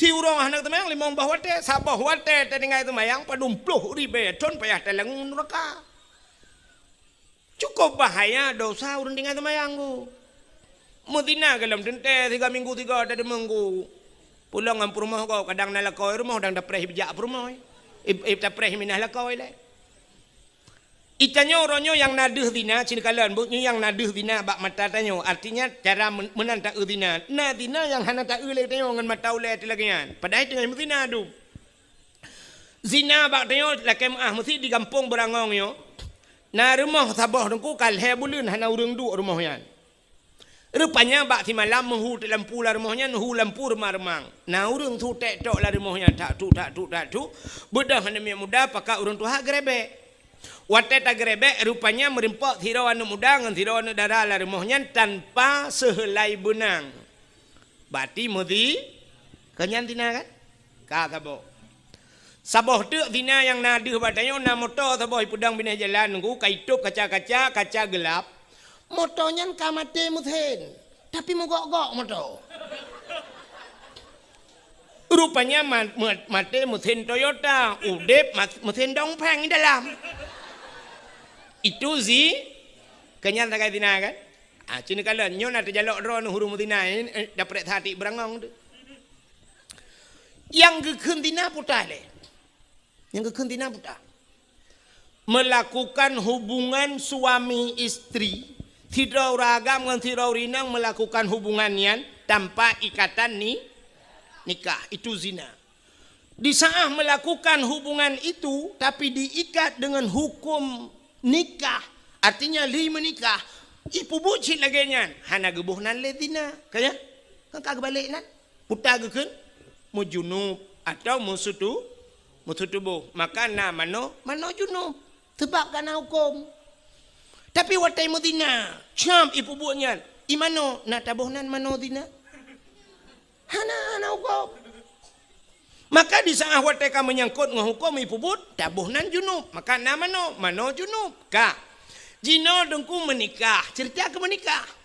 Siuroe hana seumayang limong boh watèe, saboh watèe tatinggai seumayang padum ploh ribèe thon payah talangue nuraka. Cukup bahaya dosa ureueng tinggai seumayang Teungku. Meuzina goh lom teuntèe, tiga minggu tiga teudeungoe Teungku. Pulang ngon peurumoh gob, kadang na lakoe rumoh, kadang tapreh bijak peurumoh. Ib-, ib-, tapreh minah lakoe lé. I tanyoe uroe nyoe nyang na deuh zina, ci neukalon beuh, nyoe nyang na deuh zina bak mata tanyoe. Artinya, cara men-, meunan taeu zina. Na zina nyang hana taeu lé tanyoe ngon mata ulèe teuh lagèe nyan. Padahai teungoh meuzina dum. Zina bak tanyoe lakèe meu'ah meusi di gampông beurangong nyoe. Na rumoh saboh Teungku ka lhèe buleuen hana ureueng duek rumoh nyan. Rupanya bak simalam meuhu teuk lampu lam rumoh nyan, hu lampu reumang-reumang. Na ureueng su tèk tok lam rumoh nyan, tak tuk, tak tuk, tak tuk. Beudôh aneuk miet muda pakat ureueng tuha geurebek. Watèe tageurebek, rupanya meurimpok sidroe aneuk muda ngon sidroe aneuk dara lam rumoh nyan tanpa seuheulai beunang. Berarti meuzi-, ka nyan zina kan? Ka saboh. Saboh teuk zina nyang na deuh bak tanyoe, na moto saboh ipeudong binéh jalan, nunggu ka itôp kaca-kaca, kaca geulap. Moto nyan ka maté meusén, tapi meugok-gok moto. Rupanya ma-, ma-, maté meusén Toyota, udép mas-, meusén Dongfeng di dalam. Itu zi-, keunyan sagai zina kan? Ah, cina kalon, nyoe na teujalok droeneuh ureuëng meuzina, eh, eh, daprek satik beurangong tu. Nyang geukheun zina puta lé. Nyang geukheun zina puta. Melakukan hubungan suami istri, sidroe ureuëng agam ngon sidroe ureuëng inong melakukan hubungan nyan tanpa ikatan ni-, nikah, itu zina. Di saat melakukan hubungan itu, tapi diikat dengan hukum nikah, artinya lheueh meunikah, ipeubuet cit lagée nyan, hana geuboh nan lé zina. Ka nyan? Kan ka geubalek nan? Puta geukheun meujunub atau meusutu-, meusutuboh. Maka na manoe, manoe junub. Sebab ka na huköm. Tapi watée meuzina, cam ipeubuet nyan, i manoe na taboh nan manoe zina? Hana, hana huköm. Maka di saat watée ka meunyangkot ngon huköm ipeubuet, taboh nan junub. Maka na manoe, manoe junub. Ka. Jinoe Teungku meunikah, ceurita keu meunikah.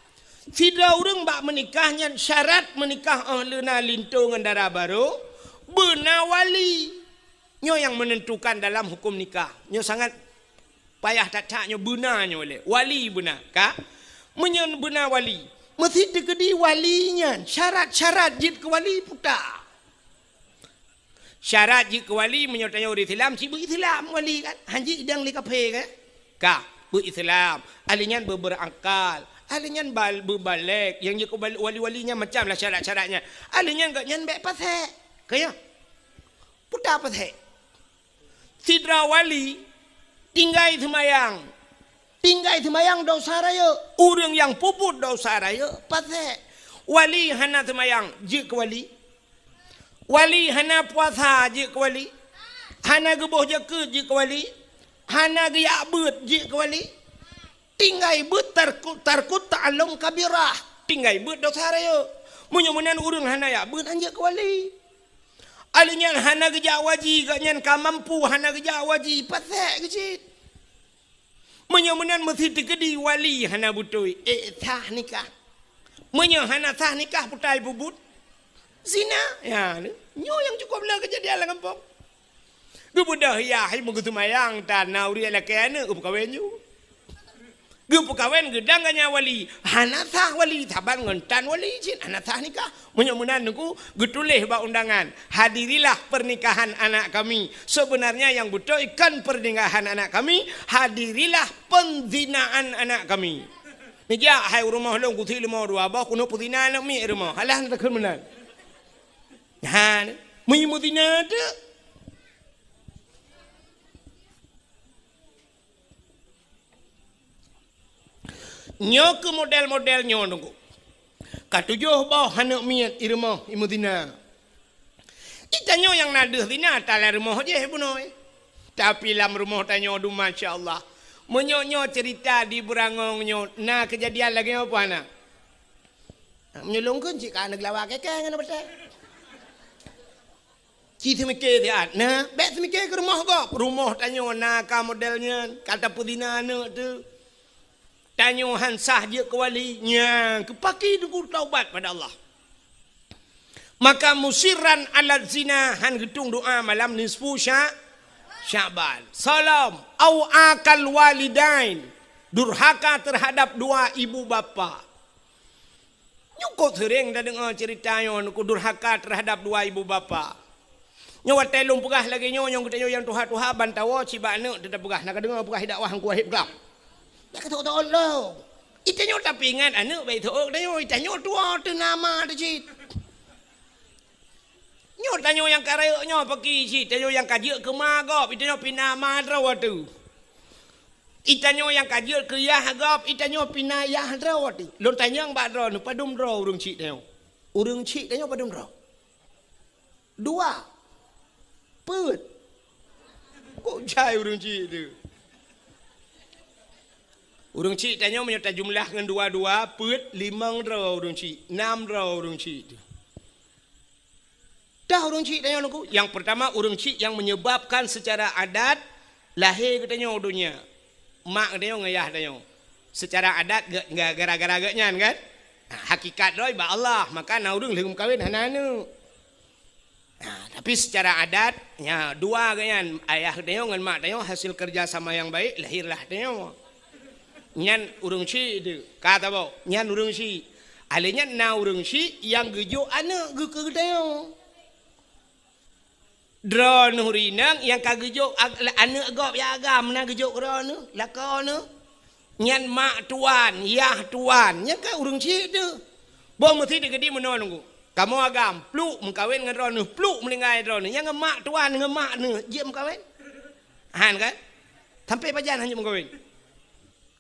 Sidroe ureuëng bak meunikah nyan syarat meunikah óh lheueh na linto ngon dara barô, beuna wali. Nyoe nyang meunentukan dalam huköm nikah. Nyoe sangat payah that-that nyoe beuna nyoe lé. Wali beuna, ka? Meunyoe beuna wali, meusi teukeudi wali nyan, syarat-syarat jeuet keu wali puta. Syarat jeuet keu wali, meunyoe tanyoe ureuëng Islam, cit beu-Islam wali kan? Hanjeuet idang lé kafé kan? Ka, beu-Islam. Ahli nyan beu-, beurakal. Ahli nyan bal-, beubalek. Nyang jeuet keu bal-, wali-wali nyan macam lah syarat-syarat nyan. Ahli nyan gobnyan bék pasék. Ka ya? Puta pasék. Sidroe wali tinggai seumayang. Tinggai seumayang dosa rayeuk. Ureuëng nyang peubuet dosa rayeuk pasék. Wali hana seumayang, jeuet keu wali. Wali hana puasa, jeuet keu wali. Hana geuboh jakeuet, jeuet keu wali. Hana geujak beuet, jeuet keu wali. Tinggai beuet tarku-, tarkut ta'allum kabirah. Tinggai beuet dosa rayeuk. Meunyoe meunan ureuëng hana jak beuet, han jeuet keu wali. Ahli nyan hana geujak waji, gobnyan ka mampu hana geujak waji, pasék keuh cit. Meunyoe meunan meusi teukeudi wali hana beutôi, ék sah nikah. Meunyoe hana sah nikah, puta ipeubuet zina. Ya, nyoe nyang cukup le keujadian lam gampông. Geubeudôh yah, hai meugeuseumayang, tan na ureuëng lakée aneuëk geupeukawen ju. Geupeukawen geudang ganya wali, hana sah wali, saban ngon tan wali cit, hana sah nikah. Meunyoe meunan Teungku, geutuléh bak undangan, "Hadirilah pernikahan anak kami." Sebenarnya nyang beutôi kon pernikahan anak kami, hadirilah penzinaan anak kami. Neujak hai u rumoh lôn kusi leumo dua boh, keuneuk peuzina aneuk miet rumoh. Alah, na takheun meunan. Ha, meunyoe meuzina teuk. Nyoe keuh model-model nyoe Teungku. Ka tujoh boh aneuk miet i rumoh i meuzina. I tanyoe nyang na deuh zina, talam rumoh jih bunoe. Tapi lam rumoh tanyoe dum, masya Allah. Meunyoe nyoe ceurita di Beurangong nyoe, na keujadian lagée nyoe peue hana? Meunyoe lôn kheun cit ka aneuk lawa keke ngon batée. Ci seumike siat, nah, bék seumike keu rumoh gob. Rumoh tanyoe na ka model nyan, ka tapeuzina aneuk teuh. Tanyoe han sah jeuet keu wali, nyan keu paki Teungku taubat pada Allah. Maka musirran ala zina, han geutung doa malam nisfu Sya-, Sya'ban. Salom, au akal walidain, durhaka terhadap dua ibu bapa. Nyoe kok seuréng tadeungoe ceurita nyoe, Teungku, durhaka terhadap dua ibu bapa. Nyoe watée lôn peugah lagée nyoe, nyoe geutanyoe nyang tuha-tuha ban tawoe cit bak aneuk teutab peugah, na kadeungoe peugah i dakwah Teungku Wahid peugah. Bék ka teuôt-teuôt lom. I tanyoe tapeuingat aneuk bék teuôt tanyoe, i tanyoe tuwoe teuh na ma teuh cit. Nyoe tanyoe nyang ka rayeuk nyoe paki cit, tanyoe nyang ka jeuet keu ma gob, i tanyoe pih na ma droe teuh. I tanyoe nyang ka jeuet keu yah gob, i tanyoe pih na yah droe teuh. Lôn tanyong bak droeneuh, padum droe ureuëng chik tanyoe? Ureuëng chik tanyoe padum droe? Dua. Peuet. Kok jai ureuëng chik teuh? Ureuëng chik tanyoe meunyoe tajumlah ngon dua-dua, peuet, limong droe ureuëng chik, nam droe ureuëng chik teuh. Dah ureuëng chik tanyoe Teungku. Yang pertama, ureuëng chik yang menyebabkan secara adat lahé geutanyoe donya. Mak geutanyoe ngon yah tanyoe. Secara adat ge-, ge-, gara-gara geutanyoe kan? Nah, hakikat droe bak Allah, maka na ureuëng lheueh meukawen hana aneuk. Nah, tapi secara adat, nya dua geutanyoe, ayah geutanyoe ngon mak tanyoe hasil kerja sama yang baik, lahirlah tanyoe. Nyan ureuëng chik tu, ka tabok, nyan ureuëng chik. Alé nyan na ureuëng chik nyang geujok aneuk geu-, keu geutanyoe. Droeneuh rinang nyang ka geujok ag-, aneuk gob nyang agam na geujok droeneuh, lakoe neuh. Nyan mak tuan, yah tuan, nyan kan ureuëng chik tu. Boh meusi teukeudi meunoe Teungku. Kamoe agam, pluk meukawen ngon droeneuh, pluk meuninggai droeneuh. Nyang ngon mak tuan, ngon mak neuh, jeuet meukawen? Han kan? Sampai pajan hana jeuet meukawen?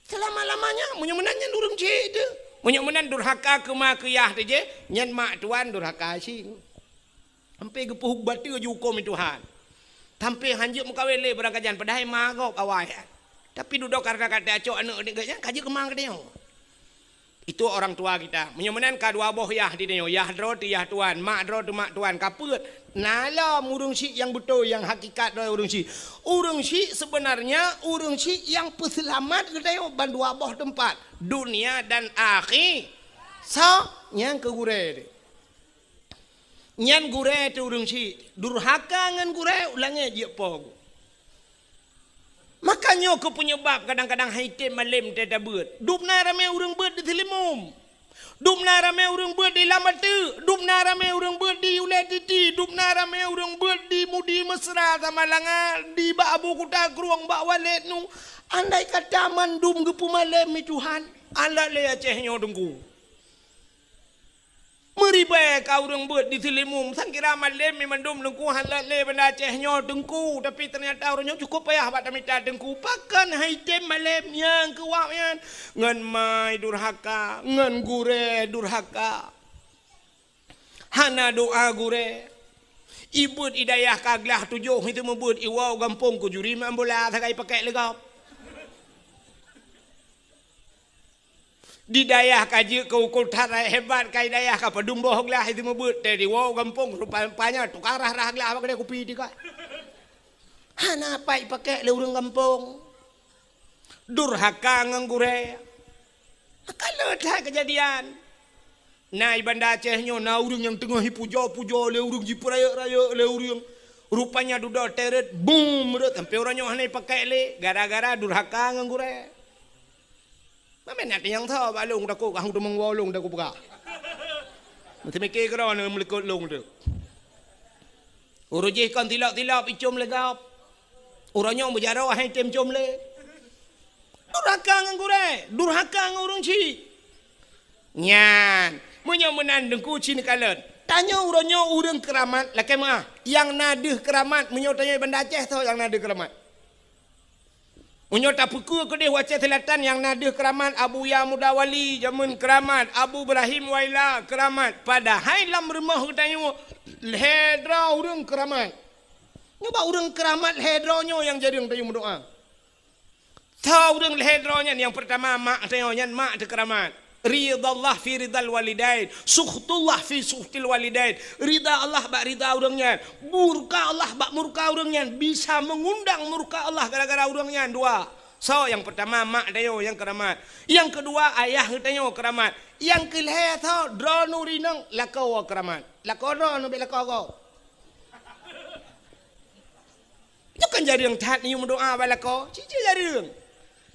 Selama-lamanya, meunyoe meunan nyan ureuëng chik tu. Meunyoe meunan durhaka keu ma keu yah tu jih, nyan mak tuan durhaka chik. Sampai geupeuhuk bateue jihukôm lé Tuhan. Sampai hanjeuet meukawen lé barangkajan, padahai ma gob awai. Tapi dudoe karena ka tacok aneuk geutanyoe nyan, ka jeuet keu ma geutanyoe. Itu orang tua kita. Meunyoe meunan ka dua boh yah di tanyoe, yah droe teuh yah tuan, mak droe teuh mak tuan, ka peuet. Na lom ureuëng chik nyang beutôi, nyang hakikat droe ureuëng chik. Ureuëng chik sebenarnya ureuëng chik nyang peuseulamat geutanyoe ban dua boh teumpat, dunia dan akhi-, so, nyang keu gurée teuh. Nyan gurée teuh ureuëng chik, durhaka ngon gurée, u langét jeuet po geuh. Maka nyoe keuh peunyeubab kadang-kadang han item malem teutabeuet. Dum na ramé ureuëng beuet di Seulimeum. Dum na ramé ureuëng beuet di Lam Ateuk. Dum na ramé ureuëng beuet di Ulée Titi. Dum na ramé ureuëng beuet di Mudi Mesra Samalanga, di bak Abu Kuta Krueng, bak Walét nu. Andai kata mandum geupeumalem lé Tuhan, alat lé Aceh nyoe Teungku. Meuribée ka ureuëng beuet di Seulimeum, sangkira malem mandum Teungku, han lé Banda Aceh nyoe Teungku, tapi teunyata ureuëng nyoe cukup payah bak tamita Teungku. Pakon han item malem nyang keu wak nyan? Ngon ma durhaka, ngon gurée durhaka. Hana doá gurée. Ibeuet idayah ka glah tujoh, itu meubeuet iwoe gampông kujuri meuambola sagai pakék lé gob. Di dayah ka jeuet keu ukeue that hebat, ka i dayah ka padum boh glah itu meubeuet, teuh diwoe gampông rupa-rupanya tukang rhah-rhah glah bak keudée kupi teuka. Hana pat ipakék lé ureuëng gampông. Durhaka ngon gurée. Maka le that keujadian. Na i Banda Aceh nyoe na ureuëng nyang teungoh ipujoe-pujoe lé ureuëng, jipeurayeuk-rayeuk lé ureuëng. Rupanya dudoe teuret, bum, rot sampoe uroe nyoe hana ipakék lé gara-gara durhaka ngon gurée. Mamén na nyang tho bak lôn takot, hana teumong woe lôn takot peugah. Meuteumike keudroe na meulikot lôn tu. Uroe jih kon tilop-tilop icom lé gob. Uroe nyoe meujaroe han item com lé. Durhaka ngon gurée, durhaka ngon ureuëng chik. Nyan, meunyoe meunan Teungku ci neukalon. Tanyoe uroe nyoe ureuëng keuramat lakée meuah. Nyang na deuh keuramat, meunyoe tanyoe Banda Aceh tho nyang na deuh keuramat. Meunyoe tapeukeue keudeh u Aceh Selatan nyang na deuh keuramat, Abuya Muda Wali jameun keuramat, Abu Ibrahim Waila keuramat. Padahai lam rumoh geutanyoe lhée droe ureuëng keuramat. Nyoe bak ureuëng keuramat lhée droe nyoe nyang jareueng tanyoe meudoá. Tho ureuëng lhée droe nyan, nyang peurtama mak tanyoe nyan, mak teuh keuramat. Ridallah fi ridal walidain, sukhtullah fi sukhtil walidain. Rida Allah bak rida ureuëng nyan, murka Allah bak murka ureuëng nyan, bisa meungundang murka Allah gara-gara ureuëng nyan dua. So, nyang peurtama mak tanyoe nyang keuramat. Nyang keudua ayah geutanyoe keuramat. Nyang keulhée tho droeneuh rinong lakoe keuramat. Lakoe droeneuh bék lakoe gob. Nyoe kan jareueng that neuyue meudoá bak lakoe, cicém jareueng.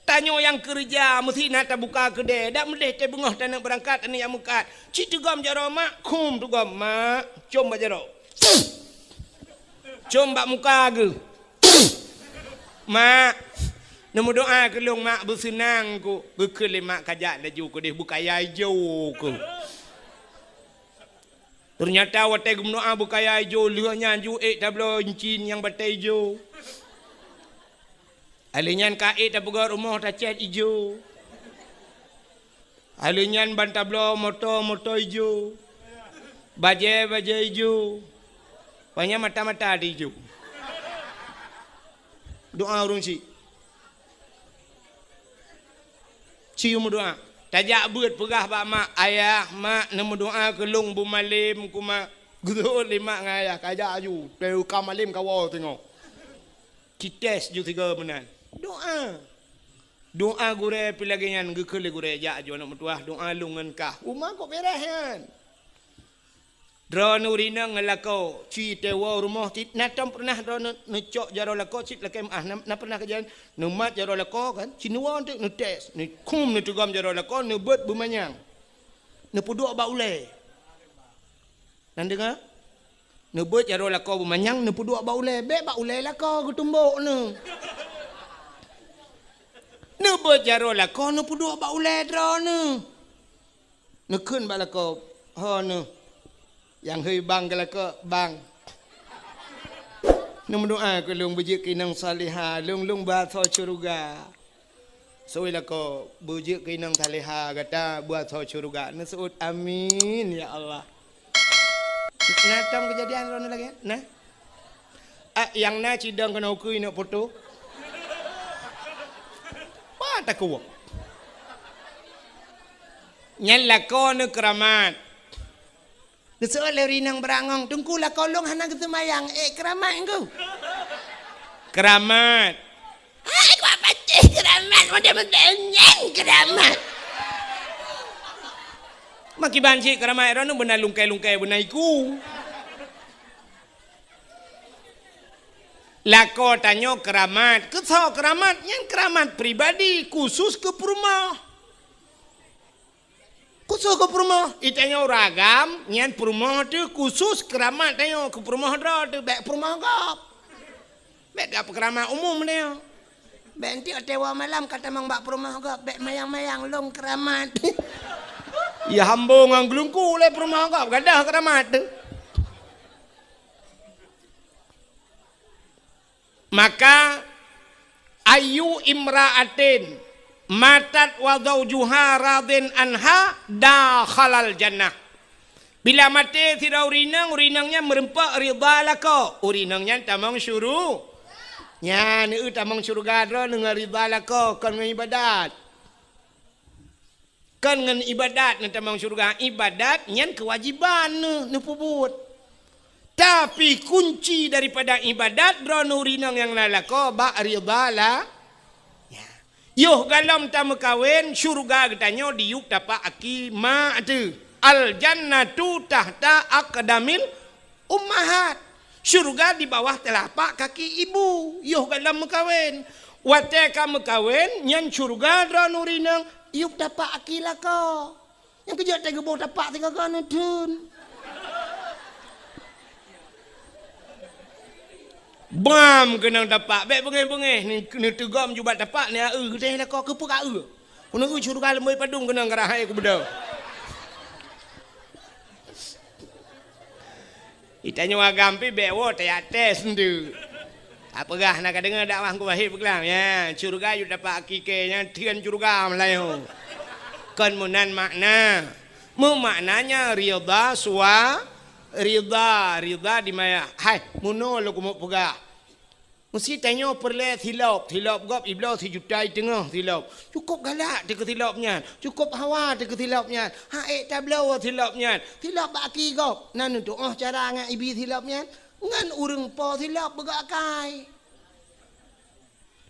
Tanyoe nyang keureuja meusti na tabuka keudée, dak meudeh teuh beungoh taneuk beurangkat, taneuk jak meukat. Ci teugom jaroe mak, khum teugom mak, com bak jaroe. Com bak muka geuh. Mak, neumeudoá keu lôn mak, beuseunang ku. Geukheun lé mak kajak laju keudeh beukaya ijo ku. Teunyata watée geumeudoá beukaya ijo, lheueh nyan ju ék tabloe incin nyang batée ijo. Alheuh nyan ka ék tapeugét rumoh tacét ijo. Alheuh nyan ban tabloe moto, moto ijo. Bajée, bajée ijo. Panyang mata-mata di ijo. Doá ureuëng chik. Ci meudoá. Tajak beuet peugah bak mak, "Ayah, mak, neumeudoá keu lôn beumalem ku, mak." Geuseuôt lé mak ngon ayah, ka jak aju. Teuka malem kawoe teungoh. Cites ju sigoe meunan. Doa. Doa gurée pih lagée nyan, geukheun lé gurée, "Jak aju aneuëk meutuwah, doa lôn ngon kah." Uma kok beres nyan. Droeneuh ureuëng inong ngon lakoe, ci teuwoe rumoh cit, na tom peureunah droeneuh neucok jaroe lakoe cit lakée meuáh, na, na peureunah kejadian neumat jaroe lakoe kan, ci neuwoe teuk neutes, neukhum neuteugom jaroe lakoe, neubeuet beumanyang. Neupeuduek bak ulée. Na deungoe? Neubeuet jaroe lakoe beumanyang, neupeuduek bak ulée. Bék bak ulée lakoe geutumbok neuh. Neubeuet jaroe lakoe, neupeuduek bak ulée droeneuh. Neukheun bak lakoe, "Ho neuh." Nyang hôi bang keu lakoe, "Bang, neumeudoa keu lôn beujeuet keu inong salihah, lôn, lôn beuasoe syeuruga." Seuôt lakoe, "Beujeuet keu inong salihah gata beuasoe syeuruga." Neuseuôt, "Amin, ya Allah." Na tom keujadian droeneuh lagée nyan? Na? Ah, nyang na cidong keunoe ukeue neuk poto. Wah, takue. Nyan lakoe neuh keuramat. Geuseuôt lé ureuëng inong beurangong, "Teungku, lakoe lôn hana geuseumayang, ék keuramat ngku?" Keuramat. Hai, kuat pacéh keuramat, model-model nyan keuramat. Makiban cit keuramat droeneuh beuna lungkai-lungkai beuna iku. Lakoe tanyoe keuramat, keusoe keuramat, nyan keuramat pribadi, khusus keu peurumoh. Khusus keu peurumoh, i tanyoe ureuëng agam, nyan peurumoh teuh khusus keuramat tanyoe, keu peurumoh droe teuh, bék peurumoh gob. Bék tapeukeuramat umum tanyoe. Bék enteuk watée woe malam ka tamong bak peurumoh gob, bék mayang-mayang lôn keuramat. Ya hambo ngon geulungku lé peurumoh gob, gadôh keuramat teuh. Maka, "Ayyu imra'atin matat wa zaujuha radin anha dakhalal jannah." Bila maté sidroe ureuëng inong, ureuëng inong nyan meureumpok ridha lakoe, ureuëng inong nyan tamong syuru-, nyan, eu, tamong syeuruga droeneuh ngon ridha lakoe, kon ngon iébadat. Kon ngon iébadat neutamong syeuruga, iébadat nyan keuwajéban neuh neupeubuet. Tapi kunci daripada iébadat droeneuh ureuëng inong nyang na lakoe bak ridha la-, ya. Yoh gohlom tameukawen, syeuruga geutanyoe diyueb tapak aki ma teuh. Al jannatu tahta aqdamil ummahat. Syeuruga di bawah teulapak kaki ibu, yoh gohlom meukawen. Watée ka meukawen, nyan syeuruga droeneuh ureuëng inong, yueb tapak aki lakoe. Nyang keujeuet teuh geuboh tapak sigoe-goe neutheun. Bam keunong tapak, bék beungéh-beungéh, ni, neuteugom ju bak tapak, ni, eu, geudeh lakoe keupeue ka eu. Keuneuk eu syeuruga leumoi padum keunong ka rahai keu beudôh. Itanyoe agam pih bék woe tajak tes enteuk. Tapeugah na ka deungoe dakwah Teungku Wahid peugah, ya, syeuruga yue dapat hakiki nyan theun syeuruga meulayeue. Kon meunan makna. Meumaknanya ridha sua-, ridha, ridha di maya. Hai, meunoe lôn keumeung peugah. Meusti tanyoe peureulée silop, silop gob ibloe sijuta i teungoh silop. Cukôp galak teuh keu silop nyan, cukôp hawa teuh keu silop nyan. Hak ék tabloe silop nyan, silop bak aki gob. Na neutuoh cara ngon ibi silop nyan? Ngon ureuëng po silop beugok akai.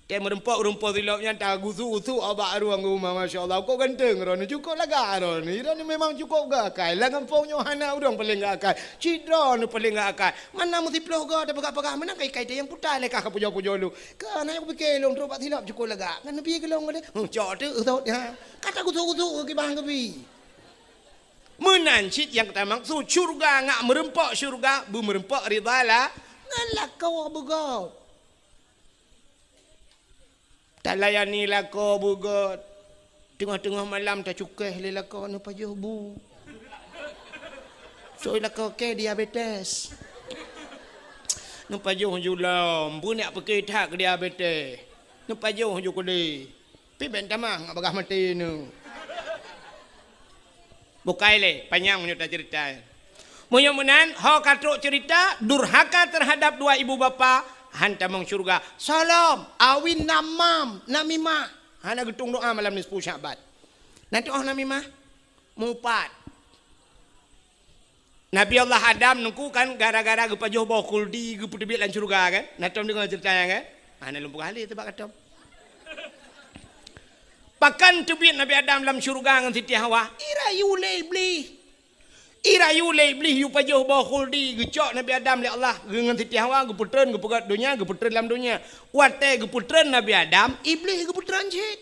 Tée meureumpok ureuëng po silop nyan tagusu-gusu bak ruang rumah, masya Allah, kok ganteng droeneuh, cukôp lagak droeneuh. Droeneuh memang cukôp gok akai. Lam gampông nyoe hana ureuëng paleng gok akai. Cit droeneuh paleng gok akai. Mana meusiplôh goe tapeugah-peugah, meunan kai-kai teuh nyang putai lé kah ka pujoe-pujoe lôn. Ka na nyang kupike lôn trok bak silop cukôp lagak. Ngon neubi keu lôn lé. Huh, cok teuh, sot, ha. Ka tagusu-gusu keu kibang keubi. Meunan cit nyang tamaksud syeuruga ngat meureumpok syeuruga, beumeureumpok ridha la-, ngon lakoe beugop. Talayani lakoe beugôt. Teungoh-teungoh malam tacukéh lé lakoe neupajoh bu. Soe lakoe kée diabetes. Neupajoh ju lom, beunyak peuké that keu diabetes. Neupajoh ju keudeh. Pih bék tamah ngat bagah maté neuh. Bukai lé, panyang meunyoe taceurita. Meunyoe meunan, ho ka trok ceurita, durhaka teuhadab dua ibu bapa, han tamong syeuruga. Solom, awin namam, namimah. Hana geutueng doá malam nisfu Sya'ban. Na tuoh namimah? Mupat. Nabi Allah Adam nungku kan gara-gara geupajoh boh khuldi geupeuteubiet lam syeuruga kan? Na tom deungoe ceurita nyan kan? Ah, na lôn peugah lé teubat katom. Pakon teubiet Nabi Adam lam syeuruga ngon Siti Hawa? Irayu lé Iblih. Irayu lé Iblih yue pajoh boh khuldi geucok Nabi Adam lé Allah ngon Siti Hawa geupeutreun geupeugöt donya geupeutreun lam donya. Watée geupeutreun Nabi Adam, Iblih geupeutreun cit.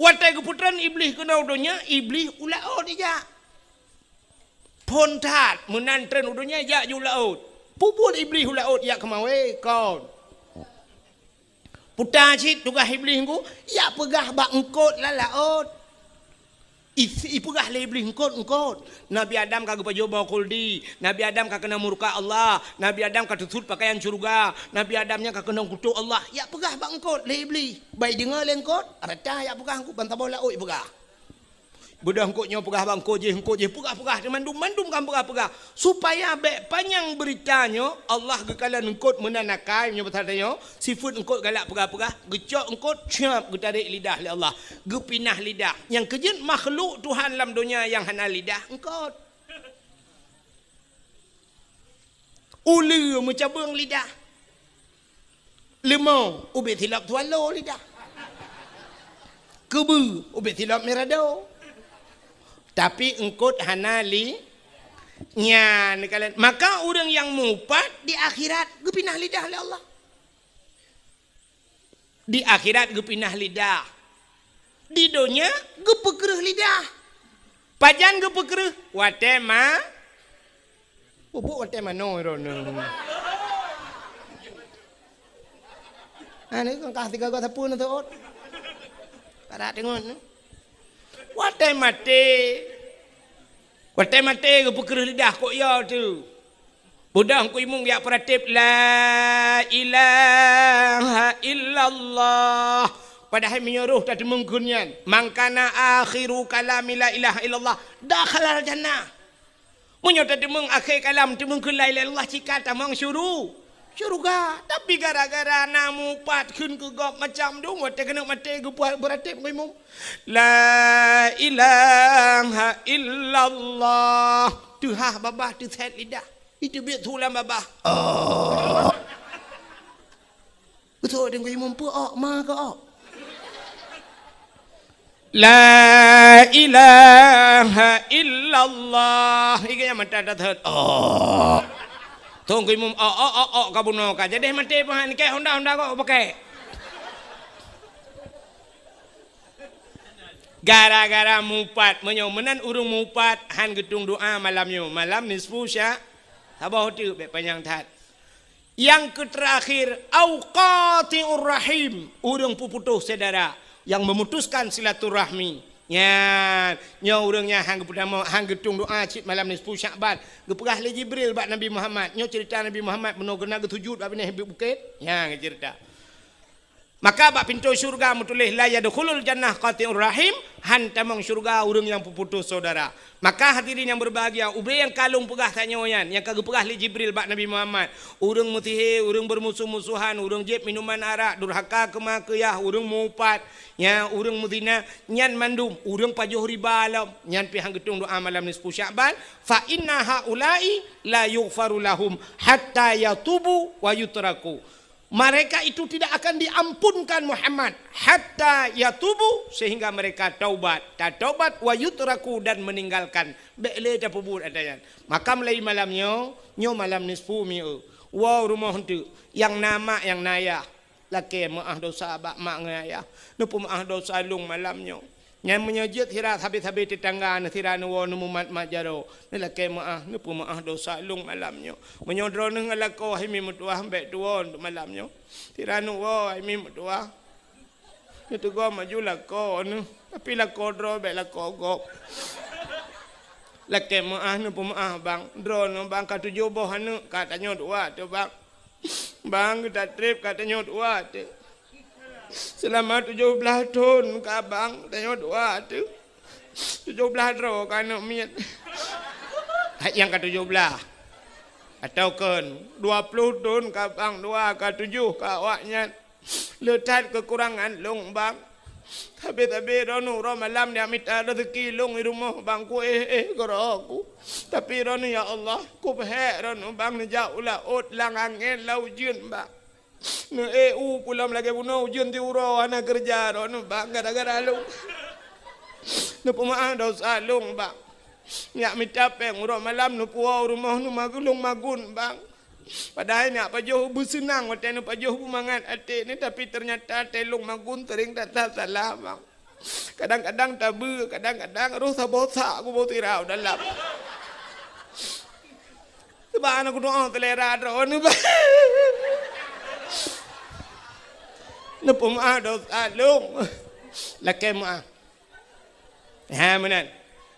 Watée geupeutreun Iblih keunoe donya, Iblih u laôt ijak. Phon that meunan treun u donya jak ju laôt. Peue buet Iblih u laôt jak keumawe kon. Puta cit tugaih Iblih ngku, jak peugah bak eungkôt lam laôt. Ipeugah lé Iblih eungkôt-eungkôt. Nabi Adam ka geupajoh boh khuldi. Nabi Adam ka keunong murka Allah. Nabi Adam ka teusut pakaian syeuruga. Nabi Adam nyan ka keunong kutok Allah. Jak peugah bak eungkôt lé Iblih. Bai deungoe lé eungkôt, rata jak peugah eungkôt ban saboh laôt peugah. Beudôh eungkôt nyoe peugah bak eungkôt jih, eungkôt jih peugah-peugah, mandum, mandum kan peugah-peugah. Supaya bék panyang beurita nyoe, Allah geukalon eungkôt meunan akai, meunyoe bahasa tanyoe, sifeuet eungkôt galak peugah-peugah, geucok eungkôt, siap geutarek lidah lé Allah. Geupinah lidah. Nyang keujeuet makhluk Tuhan lam donya nyang hana lidah, eungkôt. Uleue meucabeueng lidah. Leumo ubé silop swallow lidah. Keubeue ubé silop mirado. Tapi eungkôt hana li nyan kalon. Maka ureuëng nyang mupat di akhirat geupinah lidah lé Allah. Di akhirat geupinah lidah. Di donya geupeukreueh lidah. Pajan geupeukreueh? Watée ma, pupuk watée manoe droeneueh. Ha ni kah tiga gok sapeue na teuôt. Parat teungon. Watée maté. Watée maté geupeukreueh lidah kok ya tu. Beudôh Teungku Imum jak peuratéb, "La ilaha illallah." Padahai meunyoe roh tateumeung kheun nyan, "Man kana akhiru kalami la ilaha illallah, dakhalal jannah." Meunyoe tateumeung akhé kalam teumeung kheun la ilaha illallah, cit ka tamong syuru-, syeuruga. Tapi gara-gara na mupat kheun keu gob macam dum, watée keuneuk maté geupeuratéb Teungku Imum, "La ilaha illallah." Teuhah babah teusét lidah. Iteubiet su lam babah. Oh. Beutôi Teungku Imum peue ok, ma keu ok. La ilaha illallah. Iga nyang mata dah thot. Oh. Teungku Imum ok, ok, ok, ok, ka bunoe ka. Jadi maté peuhan. Kek honda, honda kok pakai. Gara-gara mupat, meunyoe meunan ureuëng mupat han geutung doa malam nyoe, malam nisfu sya-, saboh teuk bék panyang that. Nyang keuterakhir, au qati'ur rahim, ureuëng peuputôh syedara, nyang memutuskan silaturahmi. Nyan, nyoe ureuëng nyang han geupeutamong, han geutung doa cit malam nisfu Syakban. Geupeugah lé Jibril bak Nabi Muhammad, nyoe ceurita Nabi Muhammad meunoe geuneuk geusujut bak binéh bukét. Nyan geuceurita. Maka bak pintoe syeuruga meutuléh, "La yadkhulul jannah qati'ur rahim," han tamong syeuruga ureuëng nyang peuputôh syedara. Maka hadirin nyang berbahagia, ubé nyang ka lôn peugah tanyoe nyan, nyang ka geupeugah lé Jibril bak Nabi Muhammad, ureuëng meusihé, ureuëng beurmusoh-musohan, ureuëng jieb minuman arak, durhaka keu ma keu yah, ureuëng mupat, nya ureuëng meuzina, nyan mandum ureuëng pajoh riba lom, nyan pih han geutung doa malam nisfu Syakban, "Fa inna haula'i la yughfaru lahum hatta yatubu wa yutraku." Mereka itu tidak akan diampunkan Muhammad hatta yatubu, sehingga mereka taubat, tataubat, wa yutraku, dan meninggalkan. Bék lé tapeubuet ata nyan. Maka mulai malam nyoe, nyoe malam nisfu mi'u. Woe rumoh eunteuk, nyang na mak, nyang na yah. Lakée meuáh dosa bak mak ngon ayah. Neupeumeuáh dosa lôn malam nyoe. Nyan meunyoe jeuet sira sabe-sabe teutangga, neusira neuwoe neumumat mat jaroe, neulakée meuáh, neupeumeuáh dosa lôn malam nyoe. Meunyoe droeneueh ngon lakoe hai mi meutuwah, bék tuwoe malam nyoe. Sira neuwoe hai mi meutuwah, neuteugom maju lakoe neuh, tapi lakoe droe bék lakoe gob. Lakée meuáh, neupeumeuáh bang. Droeneueh bang ka tujoh boh aneuëk, ka tanyoe dua teuh bang. Bang, geuta treb ka tanyoe dua teuh. Seulama tujoh blaih thon ka bang, tanyoe dua teuh. Tujoh blaih droe ka aneuëk miet. Hai nyang ka tujoh blaih. Atawa kon dua ploh thon ka bang, dua ka tujoh ka awaknyan. Le that keukurangan lôn bang. Sabe-sabe droeneuh uroe malam neujak mita raseuki lôn di rumoh, bang, kuéh-éh keudroe ku. Tapi droeneuh, ya Allah, kupeuhék droeneuh, bang, neujak u laôt, lam angén, lam ujeuen, bang. Neuék u pulo lagée bunoe ujeuen siuroe, hana keureuja droeneuh, bang, gara-gara lôn. Neupeumeuáh desya lôn, bang. Neujak mita péng uroe malam neupuwoe u rumoh, neumagulong magun, bang. Padahai neujak pajoh beuseunang watée neupajoh beumangat até neuh, tapi teunyata watée lôn magun seuring that-that salah, bang. Kadang-kadang tabeue, kadang-kadang roh saboh sak kuboh sira u dalam. Sabab hana kudoá seulera droeneuh, bang. Neupeumeuáh desya lôn. Lakée meuáh. Ha, meunan.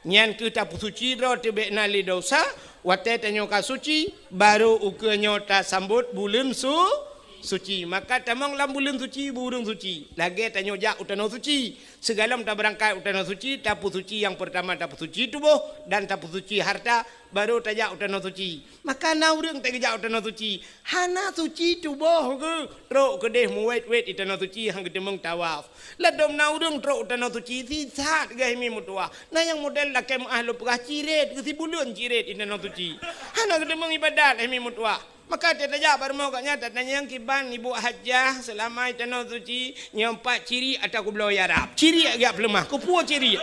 Nyan keuh tapeusuci droe teuh bék na lé desya, watée tanyoe ka suci, barô ukeue nyoe tasambot buleuen su-, suci. Maka tamong lam buleuen suci, beu ureuëng suci. Lagée tanyoe jak u tanoh suci. Sigohlom tabeurangkat u tanoh suci, tapeusuci nyang peurtama tapeusuci tuboh dan tapeusuci hareuta, barô tajak u tanoh suci. Maka na ureuëng teuk geujak u tanoh suci, hana suci tuboh geuh, trok keudeh meuwét-wét di tanoh suci han geuteumeung tawaf. Ladôm na ureuëng trok u tanoh suci sisat geuh mi meutuwah. Na nyang model lakée meuáh lôn peugah cirét geuh, sibuleuen cirét di tanoh suci. Hana geuteumeung iébadat geuh mi meutuwah. Maka watée tajak bak rumoh gobnyan tatanyong kiban ibu hajah seulama di tanoh suci, nyoe pat ciriek atawa kubloe arab. Ciriek geujak peuleumah, keupeue ciriek?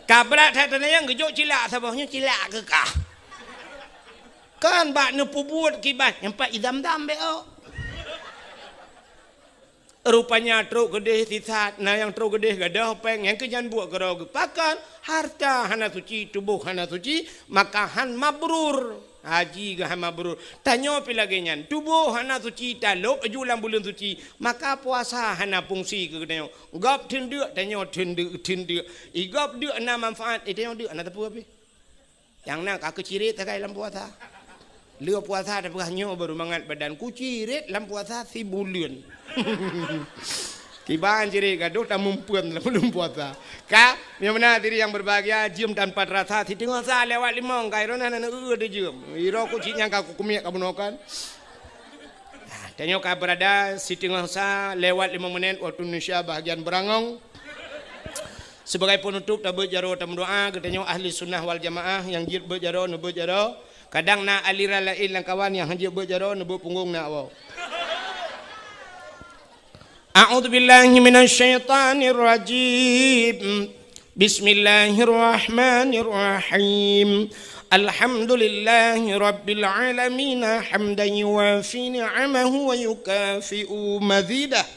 Ka brat that tatanyong geujok cilak saboh, nyoe cilak keu kah. Kan bak neupeubuet kiban, nyang pat i Zam-Zam bék ôk. Rupanya trok keudeh sisat, na nyang trok keudeh gadôh péng, nyang keu nyan buet keudroe geuh. Pakon? Hareuta hana suci, tuboh hana suci, maka han mabrur. Haji geuh han mabrur. Tanyoe pih lagée nyan, tuboh hana suci, talôb laju lam buleuen suci, maka puasa hana fungsi keu geutanyoe. Gob theun deuk, tanyoe theun deuk, theun deuk. I gob deuk na manfaat, i tanyoe deuk hana teupeu pih. Nyang na ka keuh cirét sagai lam puasa. Lheueh puasa tapeugah nyoe baru mangat badan ku, cirét lam puasa sibuleuen. Kiban cirét gadôh tamumpeuen lam buleuen puasa. Ka, nyang meunan hadirin yang berbahagia, jeuem tanpa terasa, siteungoh sa lewat limong, ka droeneuh hana neueu-eu jeuem. Iroe ku cit nyang ka kukumiek ka bunoe kan. Tanyoe ka beurada siteungoh sa lewat limong menit waktu Indonesia bahagian beurangong. Sibagai peunutôb tabeuet jaroe tameudoá, geutanyoe ahli sunnah wal jamaah nyang jeuet beuet jaroe neubeuet jaroe. Kadang na aliran laén lamkawan nyang han jeuet beuet jaroe neubeuet punggong na awai. A'udzubillahi minasyaitonirrajim. Bismillahirrahmanirrahim. Alhamdulillahi rabbil alamin, hamdan yuwafi ni'amahu wa yukafi'u mazidah.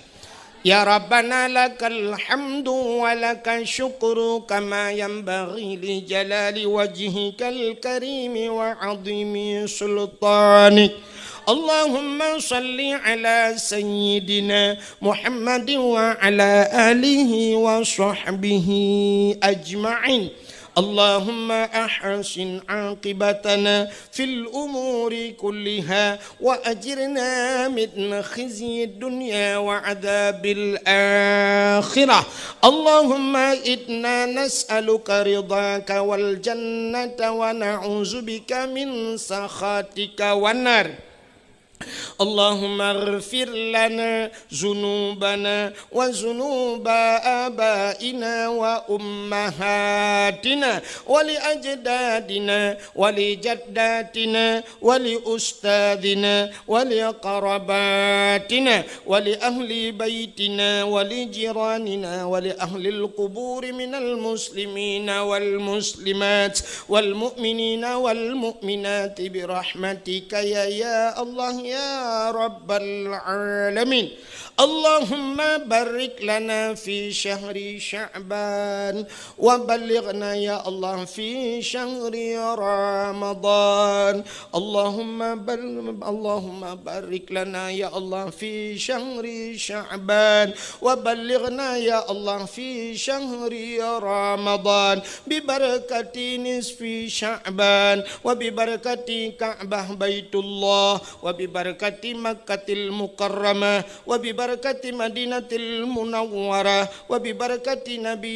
Ya Rabbana lakal hamdu wa lakal syukru kama yanbaghi li jalali wajhikal karimi wa azimi sultanik. Allahumma salli ala sayyidina Muhammadin wa ala alihi wa sahbihi ajma'in. Allahumma ahsin aqibatana fil umuri kulliha wa ajirna min khizyid dunya wa adzabil akhirah. Allahumma inna nas'aluka ridhaka wal jannata wa na'udzubika min sakhatika wan nar. Allahumma ighfir lana dzunubana wa dzunuba abaina wa ummahatina wa li ajdadina wa li jaddatina wa li ustadzina wa li qarabatina wa li ahli baitina wa li jiranina wa li ahlil quburi minal muslimina wal muslimat wal mu'minina wal mu'minati bi rahmatika ya, ya Allah ya Rabbal alamin. Allahumma barik lana fi syahri Sya'ban wa ballighna ya Allah fi syahri Ramadan. Allahumma bal-, Allahumma barik lana ya Allah fi syahri Sya'ban wa ballighna ya Allah fi syahri Ramadan. Bi barakati nisfi Sya'ban wa bi barakati Ka'bah Baitullah wa bi barakati Makkatil Mukarramah wa bi barakati Madinatil Munawwarah wa bi barakati Nabi